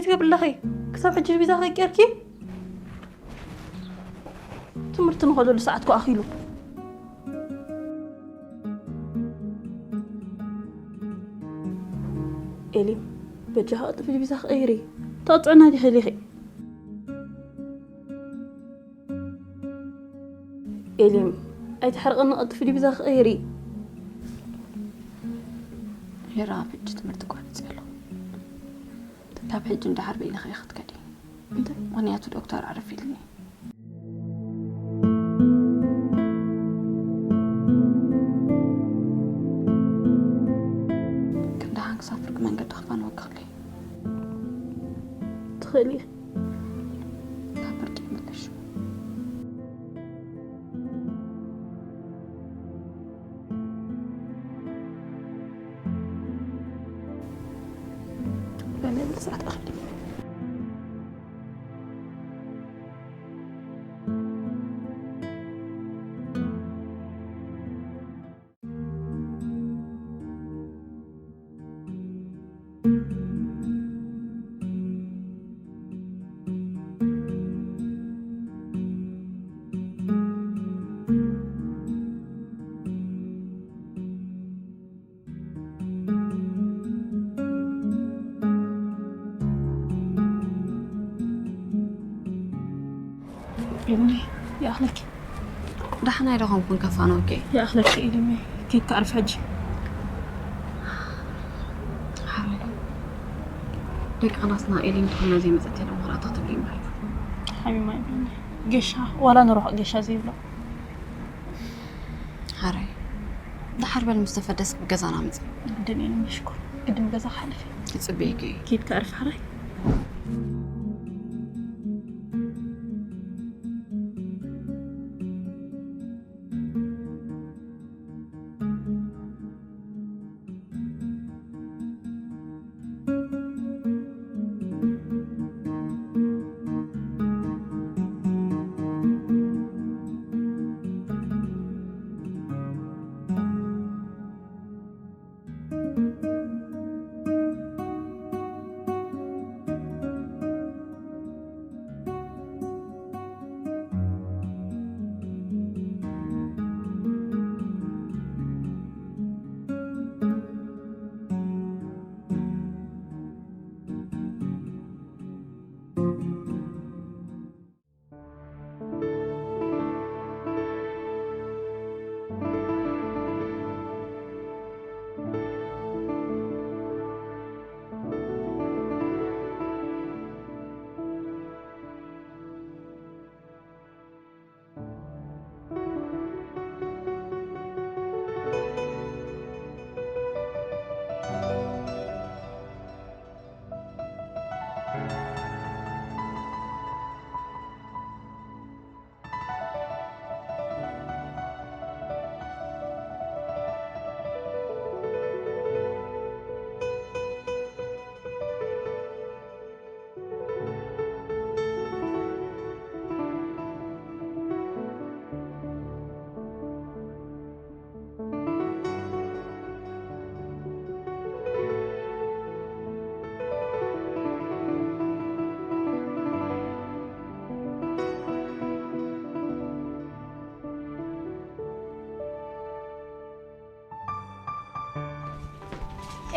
ትገብሪ ኣለኺ? ክሳብ ሕጂ ቪዛ ከይቀርኪ? ትምህርቲ ንኸደሉ ሰዓት ኮ ኣኺሉ። ኤሊም፣ በጃኻ ቅልጥፍ ቪዛ ክቐይሪ። ተቕጽዕና ዲኺ ኢኺ? ኤሊም፣ ኣይትሕርቕኒ፣ ቅልጥፍ ቪዛ ክቐይሪ። ሄራ፣ ኣብ ሕጂ ትምህርቲ ቋሪጸ ኣለኹ። ካብ ሕጂ ንደሓር በይንኺ ኢኺ ክትከዲ። እንታይ? ምኽንያቱ ዶክተር ኣዕርፍ ኢሉኒ። ከም ደሓን ክሳብ ፍርቂ መንገዲ ክፋነወኪ ክእል እየ። ትኽእሊ ኢኺ። ካብ ፍርቂ ይምለሽ። በለ ሰዓት ኣኽሊ። ኤልሚ፣ ይኣኽለኪ። ዳሕና ኣይደኸምኩን ከፋነወኪ። ይኣኽለኪ ኤልሚ፣ ኬድ ክኣርፍ ሕጂ። ሓራይ። ደቂ ኣናስና ኤልሚ ትኾና ዘይመጸት ኢሎም ክልኣታ ክትብሊ እምበር። ሓሚማ ይብለኒ። ጌሻ፣ ዋላ ንሮቕ ጌሻ ዘይብሎ። ሓራይ። ደሓር በል ምስ ተፈደስ ብገዛና ምጽእ። ግድን እየ ንምሽኩር። ግድን ገዛ ክሓልፍ እየ። ይጽበየኪ እየ። ኬድ ክኣርፍ ሓራይ።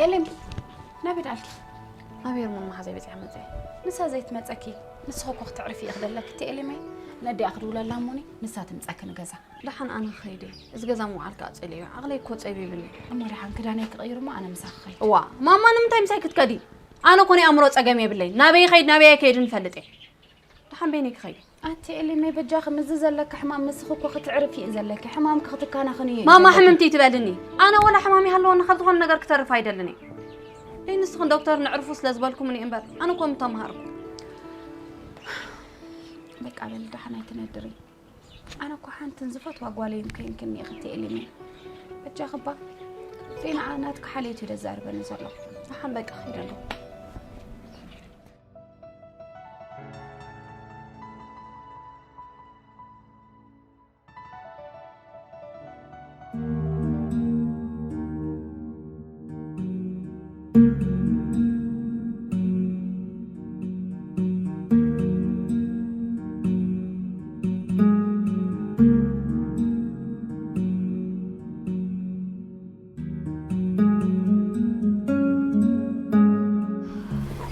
ኤሌም፣ ናበይ ደኣልኪ? ናብ ሄርሞን መሓዛይ በጺሐ መጸ። ንሳ ዘይትመጸኪ፣ ንስኺ እኮ ክትዕርፊ ኢኺ ዘለኪ። እቲ ኤሌመይ፣ ነዲኣ ክድውለላ እሞኒ፣ ንሳ ትምጸኪ ንገዛ። ደሓን ኣነ ክኸይድ እየ። እዚ ገዛ ምውዓል ከኣ ጸሊኤዮ። ዓቕለይ እኮ ጸቢብኒ። እሞ ደሓን ክዳነይ ክቕይር እሞ ኣነ ምሳኺ ክኸይድ። እዋ፣ ማማ ንምንታይ ምሳይ ክትከዲ? ኣነ እኮ ናይ ኣእምሮ ጸገም የብለይን። ናበይ ይኸይድ ናበይ ኣይከይድን እፈልጥ እየ። ደሓን በይነይ ክኸይድ። ኣቲ ኤሌመይ በጃኺ ምስዚ ዘለኪ ሕማም ንስኺ እኮ ክትዕርፊ እዩ ዘለኪ። ሕማምኪ ክትከናኸኒ እዩ ማማ ዘለኪ። ሕምምቲ ትበልኒ። ኣነ ወላ ሕማም ይሃለወኒ ካብ ዝኾነ ነገር ክተርፍ ኣይደልን እየ። ደይ ንስኽን ዶክተር ንዕርፉ ስለ ዝበልኩምኒ እምበር ኣነ እኮ ምተምሃርኩ። በቃ በል ደሓን ኣይትነድሪ። ኣነ እኮ ሓንትን ዝፈትዋ ጓለይን ኮይንክኒ ኢኺ እቲ ኤሌመይ። በጃኺ እባ ፌንዓ ናትኪ ሓልየት እዩ ዘዛርበኒ ዘሎ። ደሓን በቃ ኺድ ኣለኹ።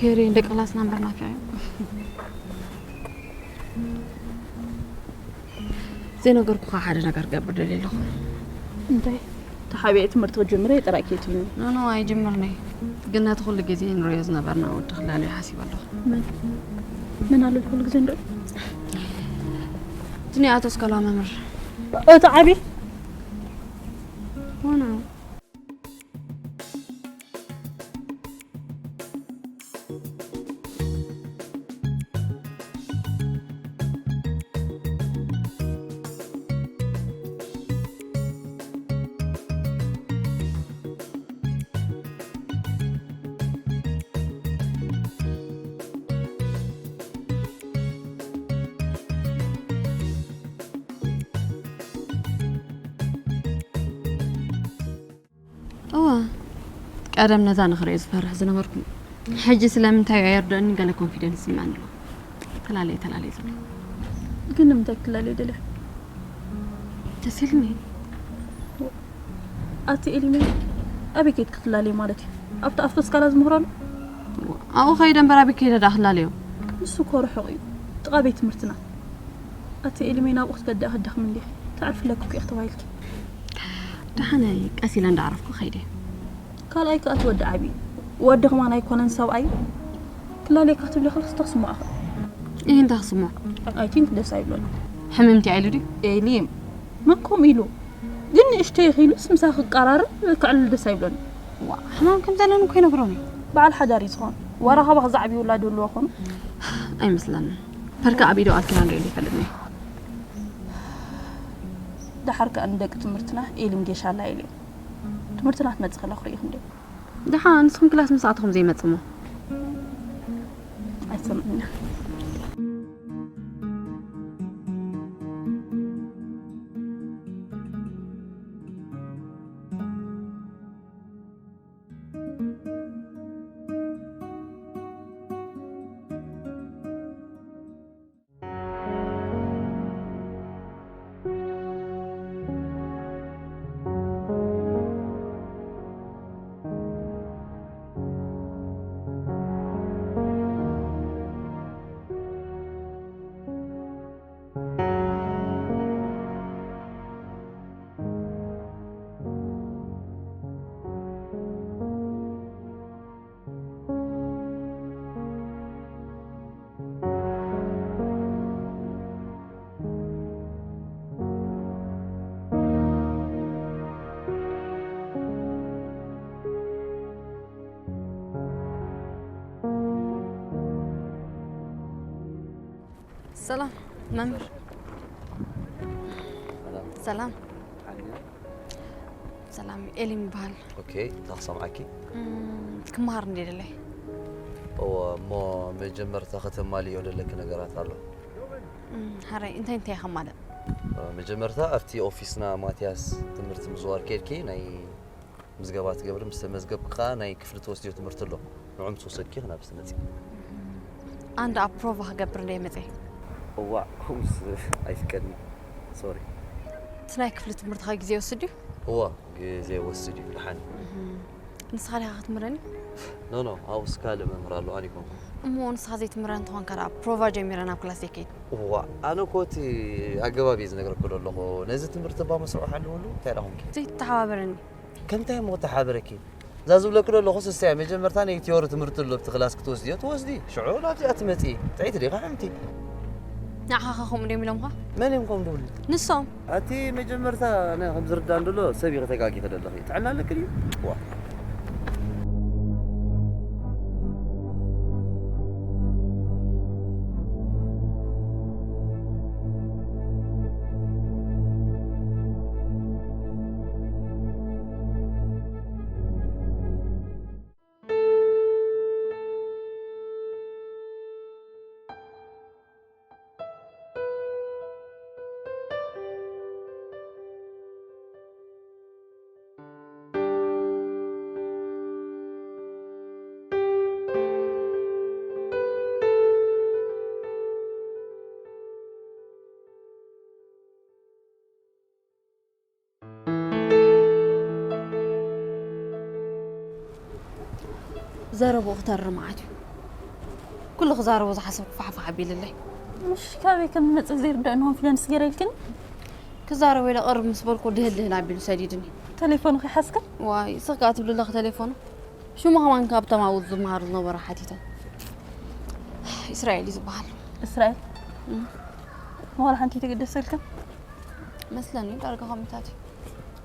ሄሪ፣ ደቂ ክላስና እምበር ናፊቐ። ዘይነገርኩኻ ሓደ ነገር ክገብር ደልየ ኣለኹ። እንታይ? ተሓቢኤ ትምህርቲ ክጅምር እየ ጥራይ ከይትብልኒ። ኖ፣ ኖ፣ ኣይጅምርን'የ። ግን ነቲ ኩሉ ግዜ ንሪኦ ዝነበርና ወዲ ክላልዮ ሓሲበ ኣለኹ። መን? መን ኣሎ ኩሉ ግዜ ንሪኦ? እቲ ናይ ኣቶ ኣስካላ መምህር። እቲ ዓቢ? ሆነ። እወ፣ ቀደም ነዛ ንኽሪኦ ዝፈርሕ ዝነበርኩ፣ ሕጂ ስለምንታይ እዩ ኣይርድኦኒ፣ ገለ ኮንፊደንስ ይስምዓኒ ኣሎ። ተላለየ፣ ተላለየ ዝብል። ግን ንምንታይ ክትላለየ ደልያ? ደስ ኢልኒ። ኣቲ ኤሊመይ፣ ኣበይ ከይድኪ ክትላለየ ማለት እዩ? ኣብቲ ኣፍቶ ስካላ ዝምህረሉ? ኣብኡ ከይደ እምበር ኣበይ ከይደ ደኣ ክላለዮ? ንሱ እኮ ርሑቕ እዩ፣ ጥቓ ቤት ትምህርትና። ኣቲ ኤሊመይ፣ ናብኡ ክትከዲ ከደኽሚ እንዲኺ፣ ተዕርፍለኪ እኮ ኢኺ ተባሂልኪ። ደሓነ ቀስ ኢለ እንዳዕረፍኩ ከይደ። ካልኣይ ከኣ እቲ ወዲ ዓብዪ ወዲ ከማን ኣይኮነን ሰብኣይ። ክላለየካ ክትብሊ ከለስ እንታይ ክስምዖ? እህ፣ እንታይ ክስምዖ? ኣይ ቲንክ ደስ ኣይብሎን። ሕምምቲ ኢሉ ድዩ? ኤሊም መን ከምኡ ኢሉ? ግን ንእሽተይ ኺሉስ ምሳኺ ክቀራረብ ክዕልል ደስ ኣይብሎን። ዋ፣ ሕማም ከም ዘለኒ እኮ ይነግሮም እዩ። በዓል ሓዳር እዩ ዝኾን። ዋላ ካባኺ ዝዓብዩ ውላድ ይህልዎ ኾኑ? ኣይመስለንን። ፐርካ ኣብ ኢዱ ኣኪራ ንሪኦ ይፈልጥኒ። ደሓር ከኣ ንደቂ ትምህርትና ኤሊም ጌሻ ኣላ ኢሉ እዩ። ትምህርትና ክትመጽእ ከላ ክርእይኽ እንዴ? ደሓ፣ ንስኹም ክላስ ምስ ኣተኹም ዘይመጽእ እሞ? ኣይሰምዕን። ሰላም መምህር። ሰላም። ሰላም። ሓንቲ ሰላም፣ ኤሊም ይበሃል። ኦኬ፣ እንታይ ክሰምዓኪ? እም፣ ክመሃር እንድየ ደለየ። እወ፣ እሞ መጀመርታ ከተማልዮ ደለኪ ነገራት ኣሎ። እም፣ ሓራይ፣ እንታይ እንታይ እየ ከማልእ? እ፣ መጀመርታ ኣብቲ ኦፊስና ማትያስ ትምህርቲ ምዝዋር ከይድኪ ናይ ምዝገባ ትገብሪ፣ ምስ ተመዝገብኪ ከኣ ናይ ክፍሊ ትወስድዮ ትምህርቲ ኣሎ። ንዑ ምስ ወሰድኪ ክናብስ መጺ። ኣንድ ኣብ ፕሮቫ ክገብር እንደ መጸ። እዋእ፣ ከምኡስ ኣይፍቀድን። ሶሪ። እቲ ናይ ክፍሊ ትምህርትኻ ግዜ ይወስድ ድዩ? እዋ፣ ግዜ ይወስድ እዩ፣ ደሓን እዩ። እህም። ንስኻ ዲኻ ክትምህረኒ? ኖ፣ ኖ፣ ኣብኡስ ካልእ መምህር ኣሎ፣ ኣነ ኣይኮንኩን። እሞ ንስኻ ዘይትምህረኒ እንተኾንካ ደኣ፣ ፕሮቫ ጀሚረ ናብ ክላስ ዘይከይድ? እዋ፣ ኣነ እኮ እቲ ኣገባብ እየ ዝነግረኪ ዘለኹ። ነዚ ትምህርቲ እባ መስርዑ ሓለወሉ፣ እንታይ ደኣ ኾንኪ? ዘይትተሓባበረኒ። ከምታይ እሞ ክተሓባበረኪ? እዛ ዝብለኪ ዘለኹስ እሳ እያ። መጀመርታ ናይ ቲዮሪ ትምህርቲ ኣሎ፣ ኣብቲ ክላስ ክትወስድዮ ትወስዲ። ሽዑ ናብዚኣ ትመጺ። ጥዕይቲ ዲኻ ሕምቲ? ንዓኻ ኸ ከምኡ ድዮም ኢሎምኻ? መን እዮም ከምኡ ዝብሉ? ንሶም። ኣቲ መጀመርታ ኣነ ከም ዝርዳእ እንድሎ ሰብ ኢኺ ተጋጊኺ ዘለኺ። ጥዕና ኣለኪ ድዩ? ዋ። ዘረብኡ ክተርር መዓት እዩ። ኩሉ ክዛረቦ ዝሓሰብኩ ፋሕፋሕ ኣቢልለይ። ምሽ ካበይ ከም ዝመፅእ ዘይርዳእ ንሆን ፊደንስ ገይረ ኢልክን? ክዛረቦ ኢለ ቅርብ ምስ በልኩ ድህል ድህል ኣቢሉ ሰዲድኒ። ቴሌፎን ከይሓዝክን? ዋይ ስኽ ከኣ ትብሊ ኣለኺ ቴሌፎኑ። ሽሙ ከማን ካብቶም ኣብኡ ዝመሃሩ ዝነበሩ ሓቲተ። እስራኤል እዩ ዝበሃል። እስራኤል ዋላ ሓንቲ ተገደሰልክን? መስለኒ ዳርጋ ከምታት እዩ።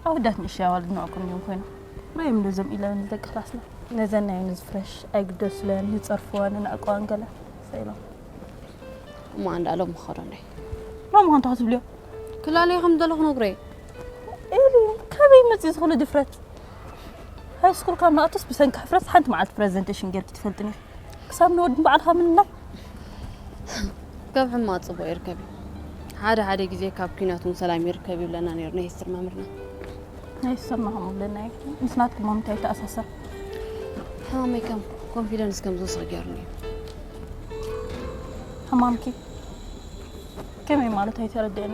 ኣወዳት ንእሽያ ዋልድ ንዕቁም እዮም ኮይኖም ናዮም ነዞም ኢለን ደቂ ክላስና ነዘን ናይ ንዝ ፍረሽ ኣይግደሱለን ንፀርፍወን ንዕቀዋን ገለ ሰኢሎም እሞ ኣንዳ ሎም ምኸዶ ናይ ሎም ኾንታ ክትብልዮ ክላለይ ከም ዘለኹ ነግረይ ኢሉ ካበይ መፅእ ዝኽሉ ድፍረት ሃይስኩል ካብ ንኣቶስ ብሰንኪ ሕፍረት ሓንቲ መዓልቲ ፕሬዘንቴሽን ጌርኪ ትፈልጥኒ ክሳብ ንወዲ በዓልካ ምንላይ ካብ ሕማቕ ፅቡቕ ይርከብ እዩ ሓደ ሓደ ግዜ ካብ ኲናት እውን ሰላም ይርከብ ይብለና ነይሩ ናይ ሂስትሪ መምህርና ናይ ሰማኸም ብለና እዩ ምስ ናትኩም ምንታይ ተኣሳሰር ሕማመይ ከም ኮንፊደንስ ከም ዝወስኽ ገይሩኒ እዩ ሕማምኪ ከመይ ማለት ኣይተረድአኒ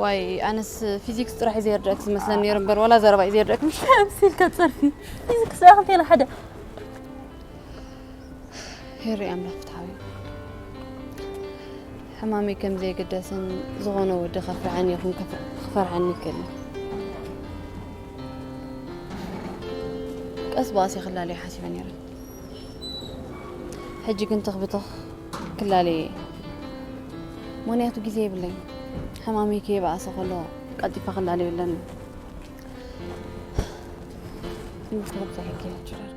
ዋይ ኣነስ ፊዚክስ ጥራሕ እዩ ዘየርድአክ ዝመስለኒ ነይሩ እምበር ዋላ ዘረባ እዩ ዘየርድአክ ምሽ ተምሲልካ ፀርፊ ፊዚክስ ኣኽልቴና ሓደ ሄሪ ኣምላኽ ፍትሓዊ ሕማመይ ከም ዘይግደስን ዝኾነ ወዲ ከፍርሐኒ ይኹን ክፈርሐኒ ይክእል እዩ ቀስ ብቐስ ይኽላለዩ ሓሲበ ነይረ ሕጂ ግን ትኽብትኽ ክላለየ እየ ምኽንያቱ ግዜ የብለይ ሕማመይ ከይበኣሰ ከሎ ቀልጢፈ ክላለዩ ኣለኒ ትምህርቲ ክብዛሕ ይከያችላል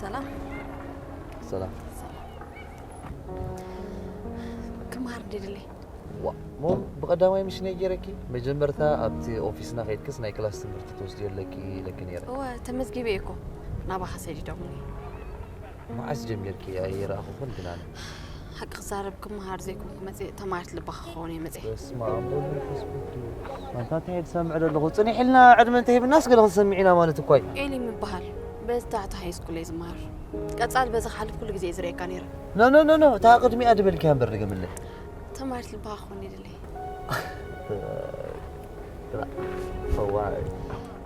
ሰላም ሰላም ክምሃር ድድሊ ዋ ሞ ብቐዳማይ ምሽ ነይ ገይረኪ መጀመርታ ኣብቲ ኦፊስና ከይድክስ ናይ ክላስ ትምህርቲ ትወስዲ ኣለኪ ኢለኪ ነይረ እወ ተመዝጊበ እኮ ናባኻ ሰዲዶምኒ መዓስ ጀሚርኪ ኣይረኣኹኹን ግን ኣነ ሓቂ ክዛረብ ክምሃር ዘይኮንኩ መፅእ ተማሪት ልባኻ ክኸውን እየ መፅእ በስመ ኣብ ወወልድ ወመንፈስ ቅዱስ ኣንታ እንታይ እየ ዝሰምዕ ዘለኹ ፅኒሕ ኢልና ዕድመ እንተሂብናስ ገለ ክንሰምዕ ኢና ማለት እኳ እዩ ኤሊ ምበሃል በዚ ታሕቲ ሃይስኩል እየ ዝመሃር ቀፃሊ በዚ ክሓልፍ ኩሉ ግዜ እየ ዝርእየካ ነይረ ኖ ኖ ኖ ኖ እታ ቅድሚኣ ድበልኪያ እምበር ድገምለይ ተማሪት ልባኻ ክኾን ይደለይ እዋይ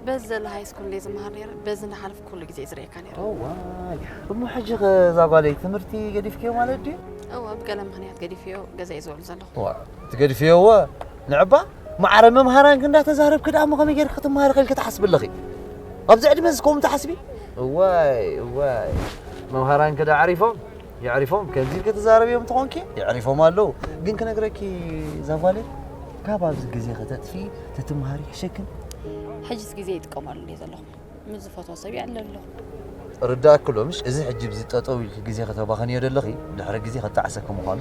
በዚ ዘሎ ሃይስኩል እየ ዝመሃር ነይረ በዚ እንዳሓለፍ ኩሉ ግዜ እየ ዝርእየካ ነይረ እዋይ እሞ ሕጂ ከ እዛ ጓለይ ትምህርቲ ገዲፍክዮ ማለት ድዩ እወ ብገለ ምክንያት ገዲፍዮ ገዛ እየ ዝውዕል ዘለኹ ዋ ትገድፍዮ እወ ንዕባ ማዕረ መምሃራን ክንዳ ተዛረብክ ደኣ እሞ ከመይ ጌርክ ክትመሃር ኸልክ ትሓስቢ ኣለኺ ኣብዚ ዕድመ እዚ ከምኡ ትሓስቢ እዋይ እዋይ መምሃራን ክዳ ዓሪፎም የዕሪፎም ከምዚ ክትዛረብ እዮም ትኾንኪ የዕሪፎም ኣለዉ ግን ክነግረኪ እዛ ጓለይ ካብ ኣብዚ ግዜ ከተጥፊ ተትምሃሪ ይሕሸክን ሕጅስ ግዜ ይጥቀመሉ እንደ ዘለኹ ምስ ዝፈትዎ ሰብ ይዕለ ኣለኹ ርዳእክ ኣሎ ምሽ እዚ ሕጂ ብዚ ጠጠው ኢልኪ ግዜ ከተባኸንዮ ደለኺ ድሕሪ ግዜ ከጣዕሰኪ ምዃኑ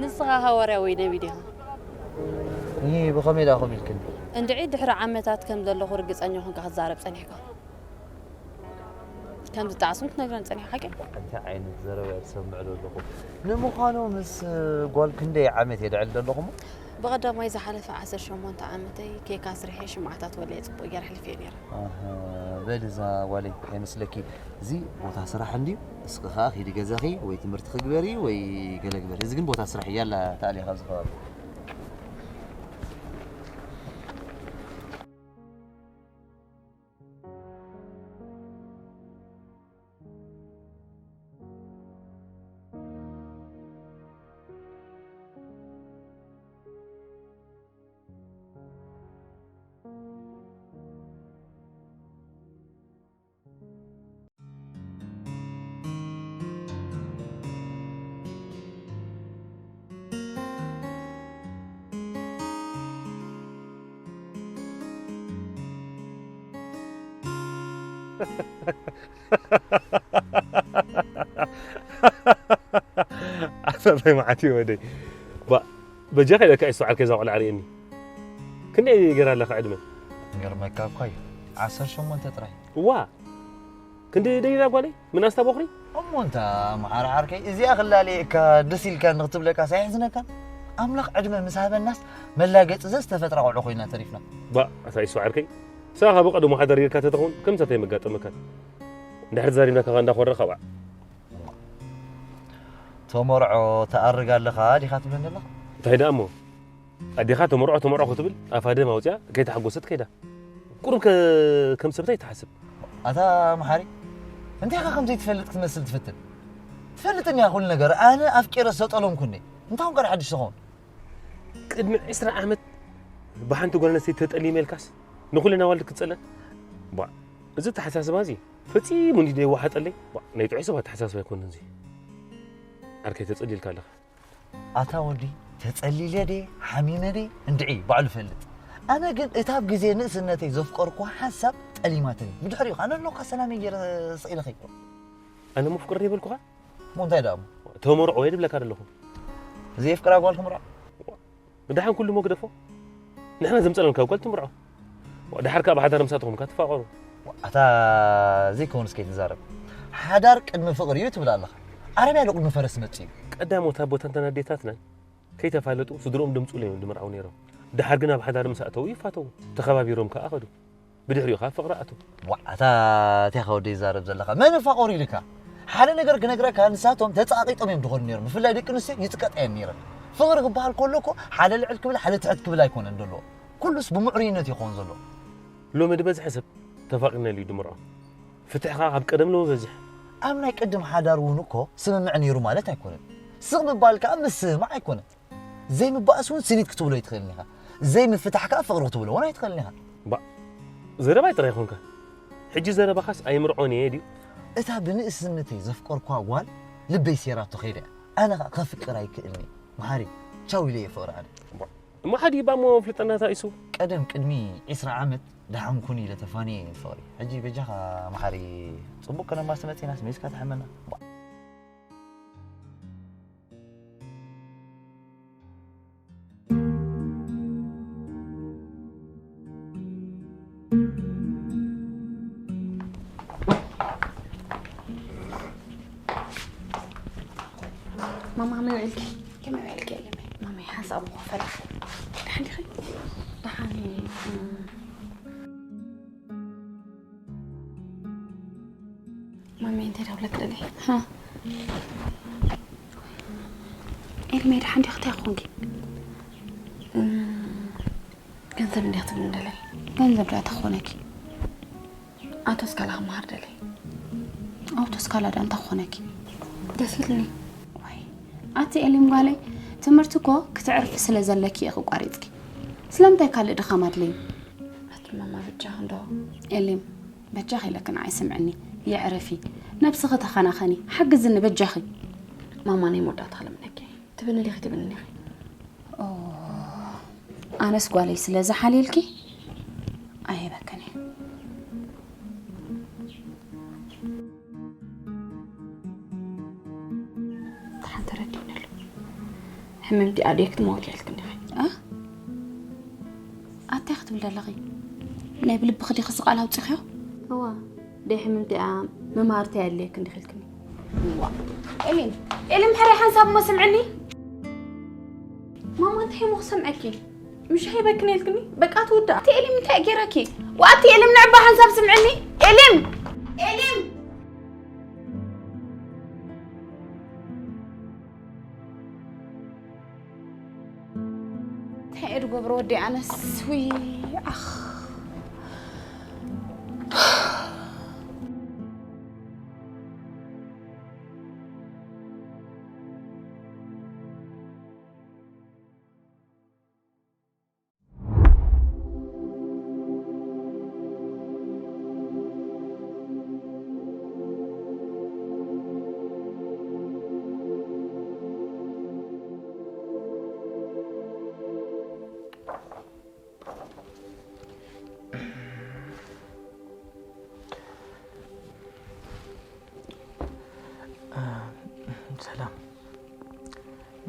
ንስኻ ሃዋርያ ወይ ነቢ ዲኻ እሂ ብኸመይ ደኣ ከምኡ ኢልክኒ እንድዒ ድሕሪ ዓመታት ከም ዘለኹ ርግጸኛ ኮንካ ክትዛረብ ጸኒሕካ ከም ዝጣዕሱን ክትነግረን ጸኒሕካ ሓቂ እንታይ ዓይነት ዘረባ እየ ዝሰምዕ ዘለኹ ንምዃኑ ምስ ጓል ክንደይ ዓመት እየ ድዕል ዘለኹ እሞ ብቐዳማይ ዝሓለፈ ዓሰርተ ሸሞንተ ዓመተይ ኬክ ኣስርሐ ሽምዓታት ወልዐ ጽቡቕ ገይረ ኣሕሊፈዮ ነይረ። ኣሃ በሊ እዛ ጓለይ እንታይ መስለኪ እዚ ቦታ ስራሕ እንድዩ እስኺ ኸኣ ኺዲ ገዛኺ ወይ ትምህርቲ ኽግበሪ ወይ ገለ ግበሪ እዚ ግን ቦታ ስራሕ እያ ኣላ ተኣልያ ካብዚ ከባቢ ኣሰታይ መዓት እዩ ወደይ። ባ በጃ ከይደካ ይስተውዓል ከዛ ቆልዓ ርእየኒ። ክንደይ ገይራ ኣለካ ዕድመ? ገርመካ እኳ እዩ። ዓሰርተ ሸሞንተ ጥራይ። እዋ ክንዲ ደይና ጓለይ ምናስታ ቦኽሪ። እሞ እንታ መሓር ዓርከይ እዚኣ ክላልየካ ደስ ኢልካ ንክትብለካ ሳይሕዝነካ። ኣምላኽ ዕድመ ምስ ሃበናስ መላገፂ ዘዝተፈጥራ ቆልዑ ኮይና ተሪፍና። ባ ኣታ ይሱ ዓርከይ፣ ሳኻ ብቐደሙ ሓዳር ጌርካ ተተኸውን ከምዛ እንታይ መጋጠመካን? እንድሕር ተዛሪብና ካኻ እንዳኾረኻ ዋዕ። ተመርዖ ተኣርግ ኣለኻ ዲኻ ትብለኒ ኣለኻ? እንታይ ደኣ እሞ? ኣዴኻ ተመርዖ ተመርዖ ክትብል ኣፋ ደም ኣውፅያ ከይተሓጎሰት ከይዳ። ቁሩብ ከ ከም ሰብታይ ትሓስብ። ኣታ መሓሪ፣ እንታይ ኢኻ ከም ዘይትፈልጥ ክትመስል ትፍትን? ትፈልጥኒ እያ ኩሉ ነገር። ኣነ ኣፍቂረ ዝተጠለምኩኒ። እንታይ ኮንካ ሓድሽ ትኸውን? ቅድሚ ዕስራ ዓመት ብሓንቲ ጓል ኣንስተይቲ ተጠሊመ ኢልካስ ንኹለን ኣዋልድ ክትጸልእ? ቧ፣ እዚ ኣተሓሳስባ እዚ ፈጺሙ እንዲ ደይወሓጠለይ። ቧ፣ ናይ ጥዑይ ሰብ ኣተሓሳስባ ኣይኮነን እዚ። ዓርከይ ተጸሊልካ ኣለኻ። ኣታ ወዲ፣ ተጸሊለ ድየ፣ ሓሚመ ድየ፣ እንድዒ ባዕሉ ይፈልጥ። ኣነ ግን እታ ኣብ ግዜ ንእስነተይ ዘፍቀርኩ ሓንሳብ ጠሊማትኒ። ብድሕሪኡ ኣነ ኣለኹ ሰላመይ ገይረ ስቕ ኢለ ከይደ። ኣነ መፍቅር ይበልኩኻ? እሞ እንታይ ደኣ እሞ? ተመርዖ እየ ድብለካ ዘለኹ። እዚ የፍቅራ ጓል ክምርዖ? ደሓን ኩሉ እሞ ግደፎ። ንሕና ዘምጸናልካ ጓል ትምርዖ። ደሓር ከኣ ብሓዳር ምሳትኹም ከኣ ትፋቐሩ። ኣታ ዘይከውንስ ከይትዛረብ። ሓዳር ቅድሚ ፍቕሪ እዩ ትብል ኣለኻ። ዓረብያ ዶ ቅድሚ ፈረስ መጽእ እዩ? ቀዳሞት ኣቦታትናን ኣዴታትናን ከይተፋለጡ ስድርኦም ደምጽኡሎም እዮም ድምርዓው ነይሮም። ደሓር ግን ኣብ ሓዳር ምስ ኣተዉ ይፋተዉ። ተኸባቢሮም ከኣ ኸዱ። ብድሕሪኡ ከኣ ፍቕሪ ኣተዉ። ዋዕ፣ ኣታ እንታይ ከ ወደይ ይዛረብ ዘለኻ? መን ይፋቐሩ ኢልካ? ሓደ ነገር ክነግረካ፣ ንሳቶም ተጻቒጦም እዮም ድኾኑ ነይሮም። ብፍላይ ደቂ ኣንስትዮ ይጽቀጣ እየን ነይረን። ፍቕሪ ክበሃል ከሎ እኮ ሓደ ልዕል ክብል፣ ሓደ ትሕት ክብል ኣይኮነን ዘሎ። ኩሉስ ብምዕሩይነት ይኸውን ዘሎ። ሎሚ ዝበዝሐ ሰብ ተፋቒርና ኢሉ እዩ ድምርዖ። ፍትሕ ከኣ ካብ ቀደም ሎሚ በዚሕ። ኣብ ናይ ቅድም ሓዳር እውን እኮ ስምምዕ ነይሩ ማለት ኣይኮነን። ስቕ ምባል ከኣ ምስምማዕ ኣይኮነን። ዘይምባእስ እውን ስኒት ክትብሎ ኣይትኽእልን ኢኻ። ዘይምፍታሕ ከኣ ፍቕሪ ክትብሎ እውን ኣይትኽእልን ኢኻ። ባ፣ ዘረባይ ጥራይ ኾንካ። ሕጂ ዘረባኻስ ኣይምርዖን እየ ድዩ? እታ ብንእስነተይ ዘፍቀርኳ ጓል ልበይ ሴራቶ ከይደ። ኣነ ኸኣ ከፍቅር ኣይክእልን እየ። መሓሪ፣ ቻው ኢለየ ፍቕሪ ኣነ። ባ፣ እሞ ሓዲባ እሞ ፍልጠና ታኢሱ። ቀደም ቅድሚ ዕስራ ዓመት ደሓን ኩን ኢለ ተፋንየ እየ ፍቕሪ። ሕጂ በጃኻ መሓሪ፣ ጽቡቕ ከነማሲ መጺናስ መይስካ ትሓመና። ባ። ማማ፣ ከመይ ውዒልኪ? ከመይ ውዒልኪ፣ ኤለመይ? ማሚ፣ ሓንሳብ እሞ ፈላ። ደሓን ዲኺ? ደሓን እየ። ማሚ፣ እንታይ ደውለክ ደሊ? ሃ? ኤልሜ፣ ደሓን ዲኺ? እንታይ ኮንኪ? እም፣ ገንዘብ እንዲያ ክትብሊ እንደለይ። ገንዘብ ደኣ እንታይ ክኾነኪ? ኣቶ እስካላ ክመሃር ደለይ። ኣቶ እስካላ ደኣ እንታይ ክኾነኪ? ደስ ኢልኒ። ዋይ፣ ኣቲ ኤሊም ጓለይ፣ ትምህርቲ እኮ ክትዕርፊ ስለ ዘለኪ ኢኺ ቋሪጽኪ። ስለምንታይ ካልእ ድኻም ኣድለዩ? ኣቲ ማማ፣ በጃኺ እንዶ። ኤሊም፣ በጃኺ ኢለኪ ንዓይ ስምዕኒ፣ የዕረፊ። ነብስኺ ተኸናኸኒ፣ ሓግዝኒ በጃኺ። ማማ፣ ናይ መወዳእታ ክልምነኪ። ትብኒ ዲኺ ትብኒ ዲኺ? ኦ፣ ኣነስ ጓለይ ስለ ዝሓልየልኪ ኣይህበክን እየ። ደሓን ተረዲእኒ ኣሎ። ሕምምቲ ኣዴክ ትመውት ኢልክኒ ዲኺ? እ? ኣታይ ክትብል ዘለኺ? ናይ ብልብኺ ዲኺ እዚ ቃል ኣውጺኽዮ? እዋ፣ ደይ ሕምምቲ እያ፣ መማህርቲ ኣየድልየክን ዲኺ ኢልክኒ? እዋ። ኤሊን፣ ኤሊን፣ ሕራይ ሓንሳብ እሞ ስምዕኒ። ማማ፣ እንታይ እሞ ክሰምዐኪ? ምሽ ሃይበክን ኢልክኒ? በቃ ትውዳእ። ኣቲ ኤሊም፣ እንታይ ገይረኪ? ወኣቲ ኤሊም፣ ንዕባ ሓንሳብ ስምዕኒ። ኤሊም! ኤሊም! እንታይ እየ ዝገብሮ ወዲ ኣነስ? ውይ፣ ኣኽ።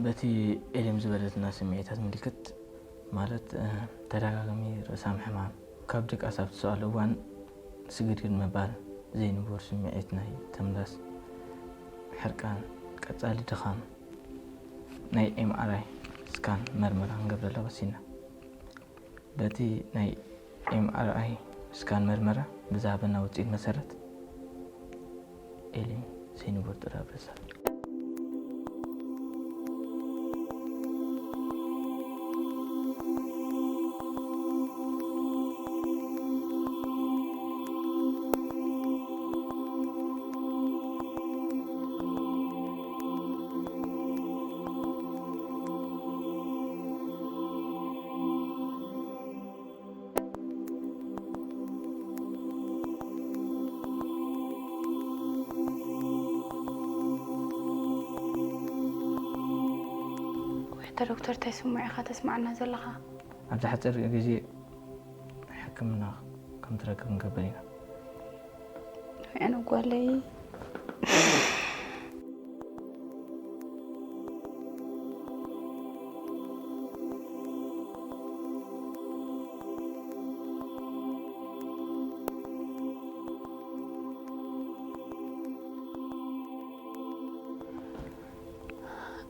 በቲ ኤሊም ዝበለትና ስምዒታት ምልክት፣ ማለት፣ እ፣ ተደጋጋሚ ርእሳም ሕማም፣ ካብ ድቃስ ኣብ ትስኣሉ እዋን ስግድግድ ምባል፣ ዘይንቡር ስምዒት ናይ ተምላስ፣ ሕርቃን፣ ቀጻሊ ድኻም፣ ናይ ኤምኣርኣይ ስካን መርመራ ክንገብረላ ወሲና። በቲ ናይ ኤምኣርኣይ ስካን መርመራ ብዝሃበና ውጽኢት መሰረት፣ ኤሊም ዘይንቡር ጥረ ኣብ ርእሳ። ወይተ ዶክተር፣ እንታይ ስምዒኻ ተስምዓና ዘለኻ? ኣብዚ ሓፂር ግዜ ሕክምና ከም ትረክብ ክንገብር ኢና። ኣነ ጓለይ።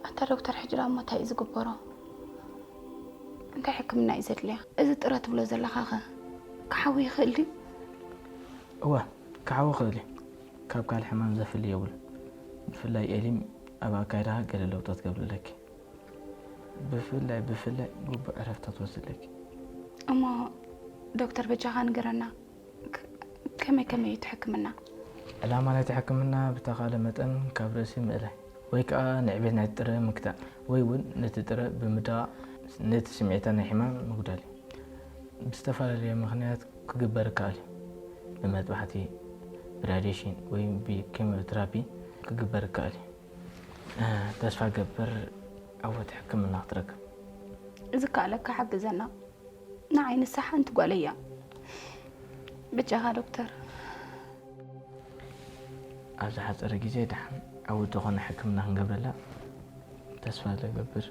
ኣታ ዶክተር፣ ሕጂ ደኣ እሞ እንታይ እዩ ዝግበሮ? እንታይ ሕክምና እዩ ዘድልያ? እዚ ጥረ ትብሎ ዘለኻኸ ክሓዊ ይኽእል ድዩ? እወ፣ ክሓዊ ይኽእል እዩ። ካብ ካልእ ሕማም ዘፍሊ የብሉን። ብፍላይ ኤሊም ኣብ ኣካይዳኻ ገለ ለውጢ ክትገብሪ ኣለኪ። ብፍላይ፣ ብፍላይ ግቡእ ዕረፍቲ ክትወስዲ ኣለኪ። እሞ ዶክተር በጃኻ ንገረና፣ ክ-፣ ከመይ ከመይ እዩ እቲ ሕክምና? ዕላማ ናይቲ ሕክምና ብተኻእለ መጠን ካብ ርእሲ ምእላይ ወይ ከኣ ንዕቤት ናይቲ ጥረ ምግታእ ወይ እውን ነቲ ጥረ ብምድቓቕ ነቲ ስምዒታት ናይ ሕማም ምጉዳል እዩ። ብዝተፈላለየ ምኽንያት ክግበር ይከኣል እዩ። ብመጥባሕቲ፣ ብራድየሽን ወይ ብኬሞቴራፒ ክግበር ይከኣል እዩ። እ፣ ተስፋ ገብር ዓወት ሕክምና ክትረክብ። ዝከኣለካ ሓግዘና። ንዓይ ንሳ ሓንቲ ጓለይ እያ። በጃኻ ዶክተር። ኣብ ዝሓጸረ ግዜ ደሓን ዓወት ዝኾነ ሕክምና ክንገብረላ ተስፋ እገብር።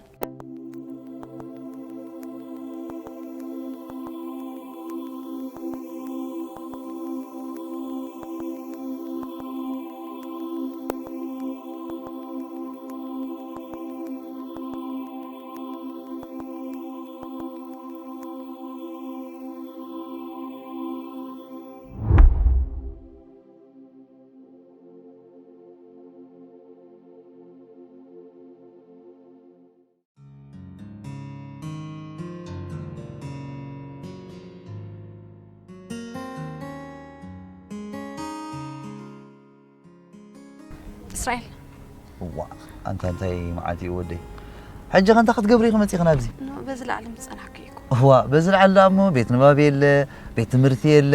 እስራኤል። እዋ፣ ኣንታ እንታይ መዓልቲ እዩ ወደይ? ሕጂ ከ እንታይ ክትገብሪ ኢኺ መጺኺ ናብዚ? ኖ፣ በዚ ላዕሊ ምስ ጸናሕኩ እኮ። እዋ፣ በዚ ላዕሊ ደኣ እሞ ቤት ንባብ የለ፣ ቤት ትምህርቲ የለ።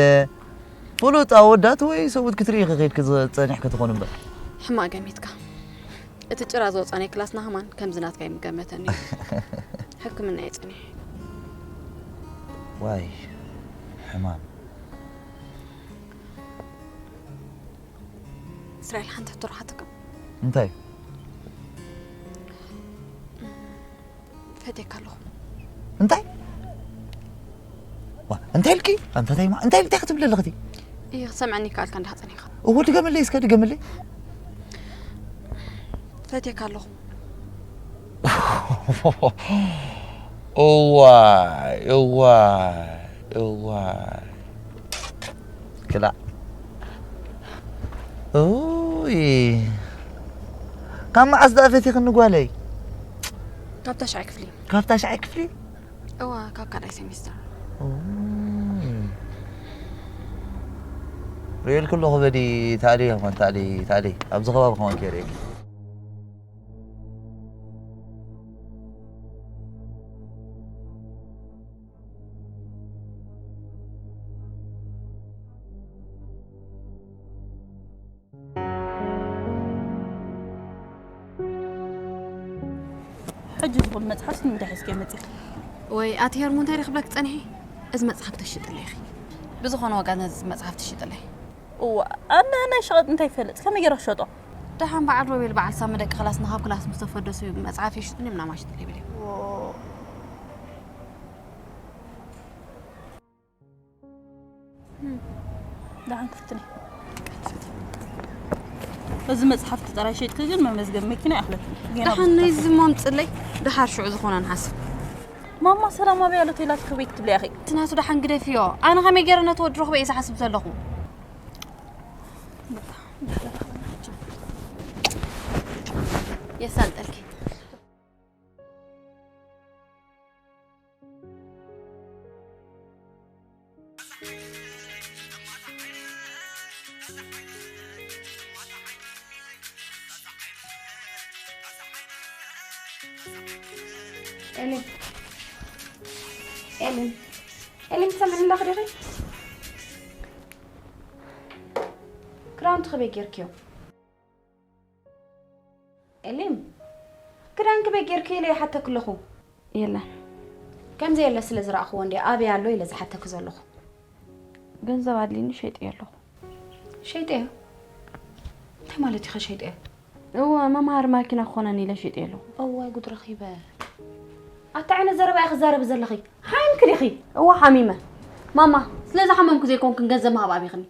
ፍሉጥ ኣወዳት ወይ ሰብኡት ክትርኢ ኢኺ ከይድኪ ዝጸኒሕኪ ትኾን እምበር። ሕማቕ ገሚትካ። እቲ ጭራ ዝወጻ ናይ ክላስና ከማን ከምዚ ናትካ ኣይምገመተን እዩ። ሕክምና እየ ጸኒሐ። ዋይ፣ ሕማም። እስራኤል፣ ሓንቲ ሕቶ ረሓትካ። እንታይ? ፈትየካ ኣለኹ። እንታይ? ዋ፣ እንታይ ኢልኪ? ኣንታ እንታይ ማ-፣ እንታይ ኢልኪ? እንታይ ክትብሊ ኣለኽቲ? እየ፣ ክትሰምዐኒ ይከኣልካ እንዲኻ ጸኒሕካ። እወ፣ ድገምለይ እስከ፣ ድገምለይ። ፈትየካ ኣለኹ። እዋይ፣ እዋይ፣ እዋይ። ክላእ። ኡይ። ካብ መዓስ ደኣ ፈቲኽኒ ጓለይ? ካብ ታሽዓይ ክፍሊ። ካብ ታሽዓይ ክፍሊ? እዋ፣ ካብ ካልኣይ ሴሚስተር። ኡይ። ርእየልኪ ኣለኹ በዲ ታሊ፣ ከማን ታሊ፣ ታሊ። ኣብዚ ከባቢ ከማን ከይርእየኪ። ሕጂ ዝኾነ መጽሓፍ ንምንታይ ሒዝክዮ መጺኺ? ወይ ኣቲ ሄርሞ፣ እንታይ ድየ ክብለኪ ጸኒሐ? እዚ መጽሓፍ ተሽጥለይ ኢኺ። ብዝኾነ ዋጋ ነዚ መጽሓፍ ትሽጥለይ። እዋ፣ ኣነ ናይ ሸቐጥ እንታይ ይፈልጥ? ከመይ ገይረ ክሸጦ? ደሓን በዓል ሮቤል በዓል ሳሚ ደቂ ክላስና ካብ ክላስ ምስ ተፈደሱ መጽሓፍ ይሽጡን እዮም ናማሽጡ ይብል እዩ። ደሓን ክፍትኒ። እዚ መጽሓፍቲ ጥራይ ሸጥኪ ግን መመዝገብ መኪና ይኣኽለኪ። ጌና ደሓን ነይዚ ሞምፅለይ ደሓር ሽዑ ዝኾነ ንሓስብ። ማማ ሰላም ኣበይ ኣሎ ተይላትኪ ቤት ክትብለያ ኢኺ። እቲ ናቱ ደሓን ግደፍዮ። ኣነ ከመይ ገይረ ነቲ ወዲ ረኽቦ እየ ዝሓስብ ዘለኹ። የሳልጠልኪ። ኤሌን ኤሌን ኤሌን ትሰምዕኒ ኣለኺ ዲኺ? ክዳውንቲ ከመይ ጌርክዮ? ኤሌን ክዳንኪ በይ ጌርኪ ኢለ ይሓተኪ ኣለኹ። የለን። ከምዚ የለ ስለ ዝረኣኽዎ እንድየ ኣበይ ኣሎ ኢለ ዝሓተኪ ዘለኹ። ገንዘብ ኣድልይኒ ሸይጠዮ ኣለኹ። ሸይጠዮ? እንታይ ማለት ኢኺ ሸይጠዮ? እወ መምሃሪ ማኪና ክኾነኒ ኢለ ሸይጠዮ ኣለኹ። እዋይ ጉድ ረኺበ። ኣታ ዓይነት ዘረባ ኢኺ ትዛረቢ ዘለኺ? ሓሚምኪ ዲኺ? እወ ሓሚመ። ማማ ስለዝሓመምኩ ዘይኮንክን ገንዘብ ምሃብ ኣቢኽኒ።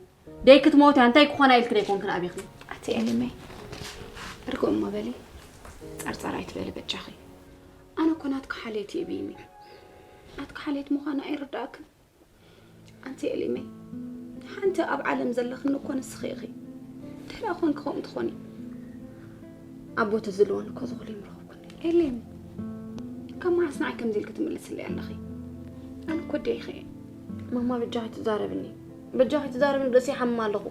ደይ ክትሞት እያ እንታይ ክኾና ኢልክ ደይ ኮንክን ኣቢኽኒ። ኣቲ ኤሊመይ ርግእ እሞ በሊ ጸርጸር ኣይትበሊ በጃኺ። ኣነ እኮ ናትኪ ሓልየት እየ ብይኒ። ናትኪ ሓልየት ምዃኑ ኣይርዳእክን። ኣንቲ ኤሊመይ ሓንቲ ኣብ ዓለም ዘለኽኒ እኮ ንስኺ ኢኺ። እንታይ ደኣ ኮንኪ ከምኡ ትኾኒ? ኣቦ ተዝልወኒ እኮ ዝኹሉ ይምረኽኩኒ። ኤሊም ካብ መዓስ ንዓይ ከምዚ ኢልኪ ትምልስለይ ኣለኺ? ኣነ እኮ ኣደይኺ እየ። ማማ በጃኺ ትዛረብኒ በጃኺ ትዛረብኒ ርእሲ ይሓምም ኣለኹ።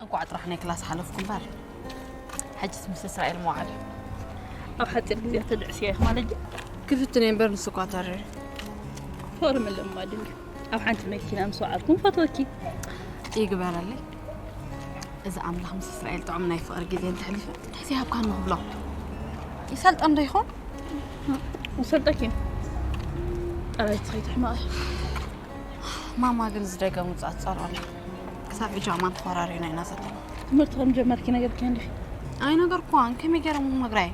እንኳዕ ጥራሕ ናይ ክላስ ሓለፍኩ እምበር ሕጅስ ምስ እስራኤል መዋዕል እዩ። ኣብ ሓፂር ግዜ ተድዕስያ ኢኽ ማለት ድዩ? ክፍትን እምበር ንሱ እኳ ተሪር። ፎርም ለማድ እንዲ ኣብ ሓንቲ መኪና ምስ ወዓልኩም ፈትወኪ። ይግበረለይ። እዚ ኣምላኽ ምስ እስራኤል ጥዑም ናይ ፍቕሪ ግዜ እንተሕሊፈ እንታይ ዘይሃብካኒ ክብሎ። ይሰልጠን ዶ ይኾን? ይሰልጠኪ። ጠራይ ትኸይ ትሕመቒ። ማማ ግን ዝደገሙ ጻጸሩ ኣላ። ክሳብ ሕጂ ኣማን ተኾራሪና ኢና ዘለና። ትምህርቲ ከም ጀመርኪ ነገርኪ እንዲኺ? ኣይነገርኩዋን ከመይ ገይረ ምነግራ እየ።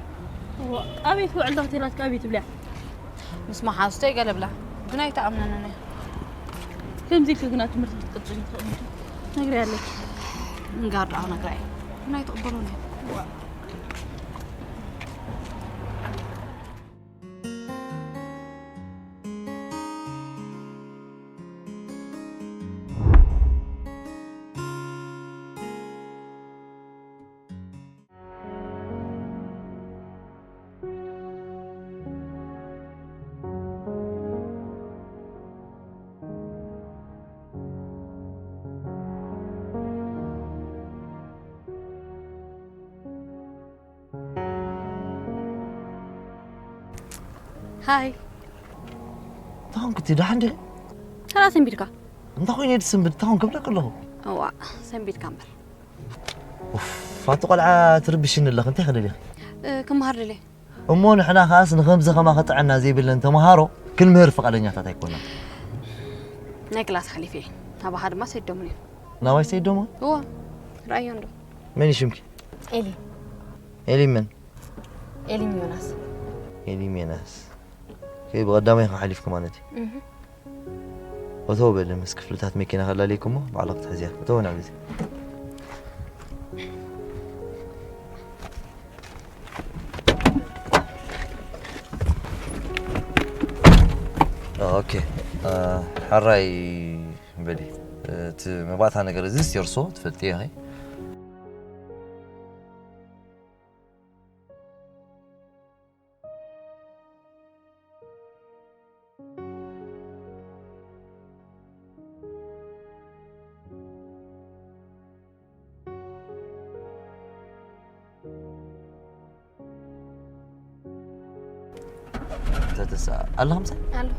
ኣቤት ውዕል ዶ ክትላትካ ኣቤት ብልያ። ምስ መሓዝቶ ይገለብላ ግን ኣይትኣምነንን እያ። ከምዚ ኢልኪ ግና ትምህርቲ ክትቅጽሊ ትኽእሊ እንዲ ነግርያ ኣለኪ። ምንጋር ደኣ ነግራ እየ ግን ኣይትቕበሎን እያ። ሃይ እንታይ ኮንክ እቲ ደሓን ድየ? ሰላ ሰንቢድካ? እንታይ ኮይነ ድስንብድ እንታይ ኮንክ ብለክ ኣለኹ። እዋ ሰንቢድካ እምበር። ኡፍ ኣቲ ቆልዓ ትርብሽኒ ኣለኽ እንታይ ከደሊኽ? ክመሃር ደልየ። እሞ ንሕና ከኣስ ንኸምዚ ከማኸ ጥዕና ዘይብለን ተምሃሮ ክንምህር ፍቓደኛታት ኣይኮናን። ናይ ክላስ ሓሊፈ እየ። ናባኻ ድማ ሰዶምን እዮም። ናባይ ሰይዶማ? እዎ። ረኣዮ እንዶ። መን እዩ ሽምኪ? ኤሊ። ኤሊ መን? ኤሊ ዮናስ። ኤሊ ዮናስ። ከይ ብቐዳማይ ኢኻ ሓሊፍኪ ማለት እዩ። እህ። እቶ በሊ ምስ ክፍልታት መኪና ከላልየኪ እሞ ባዕላ ክትሕዝያ። እቶ ናብዚ። ኦኬ። እ፣ ሕራይ በሊ። እቲ መባእታ ነገር እዚ ሴርሶ ትፈልጥዮ ኢኺ። ተተሳ ኣለኹም ሰ ኣለኹ።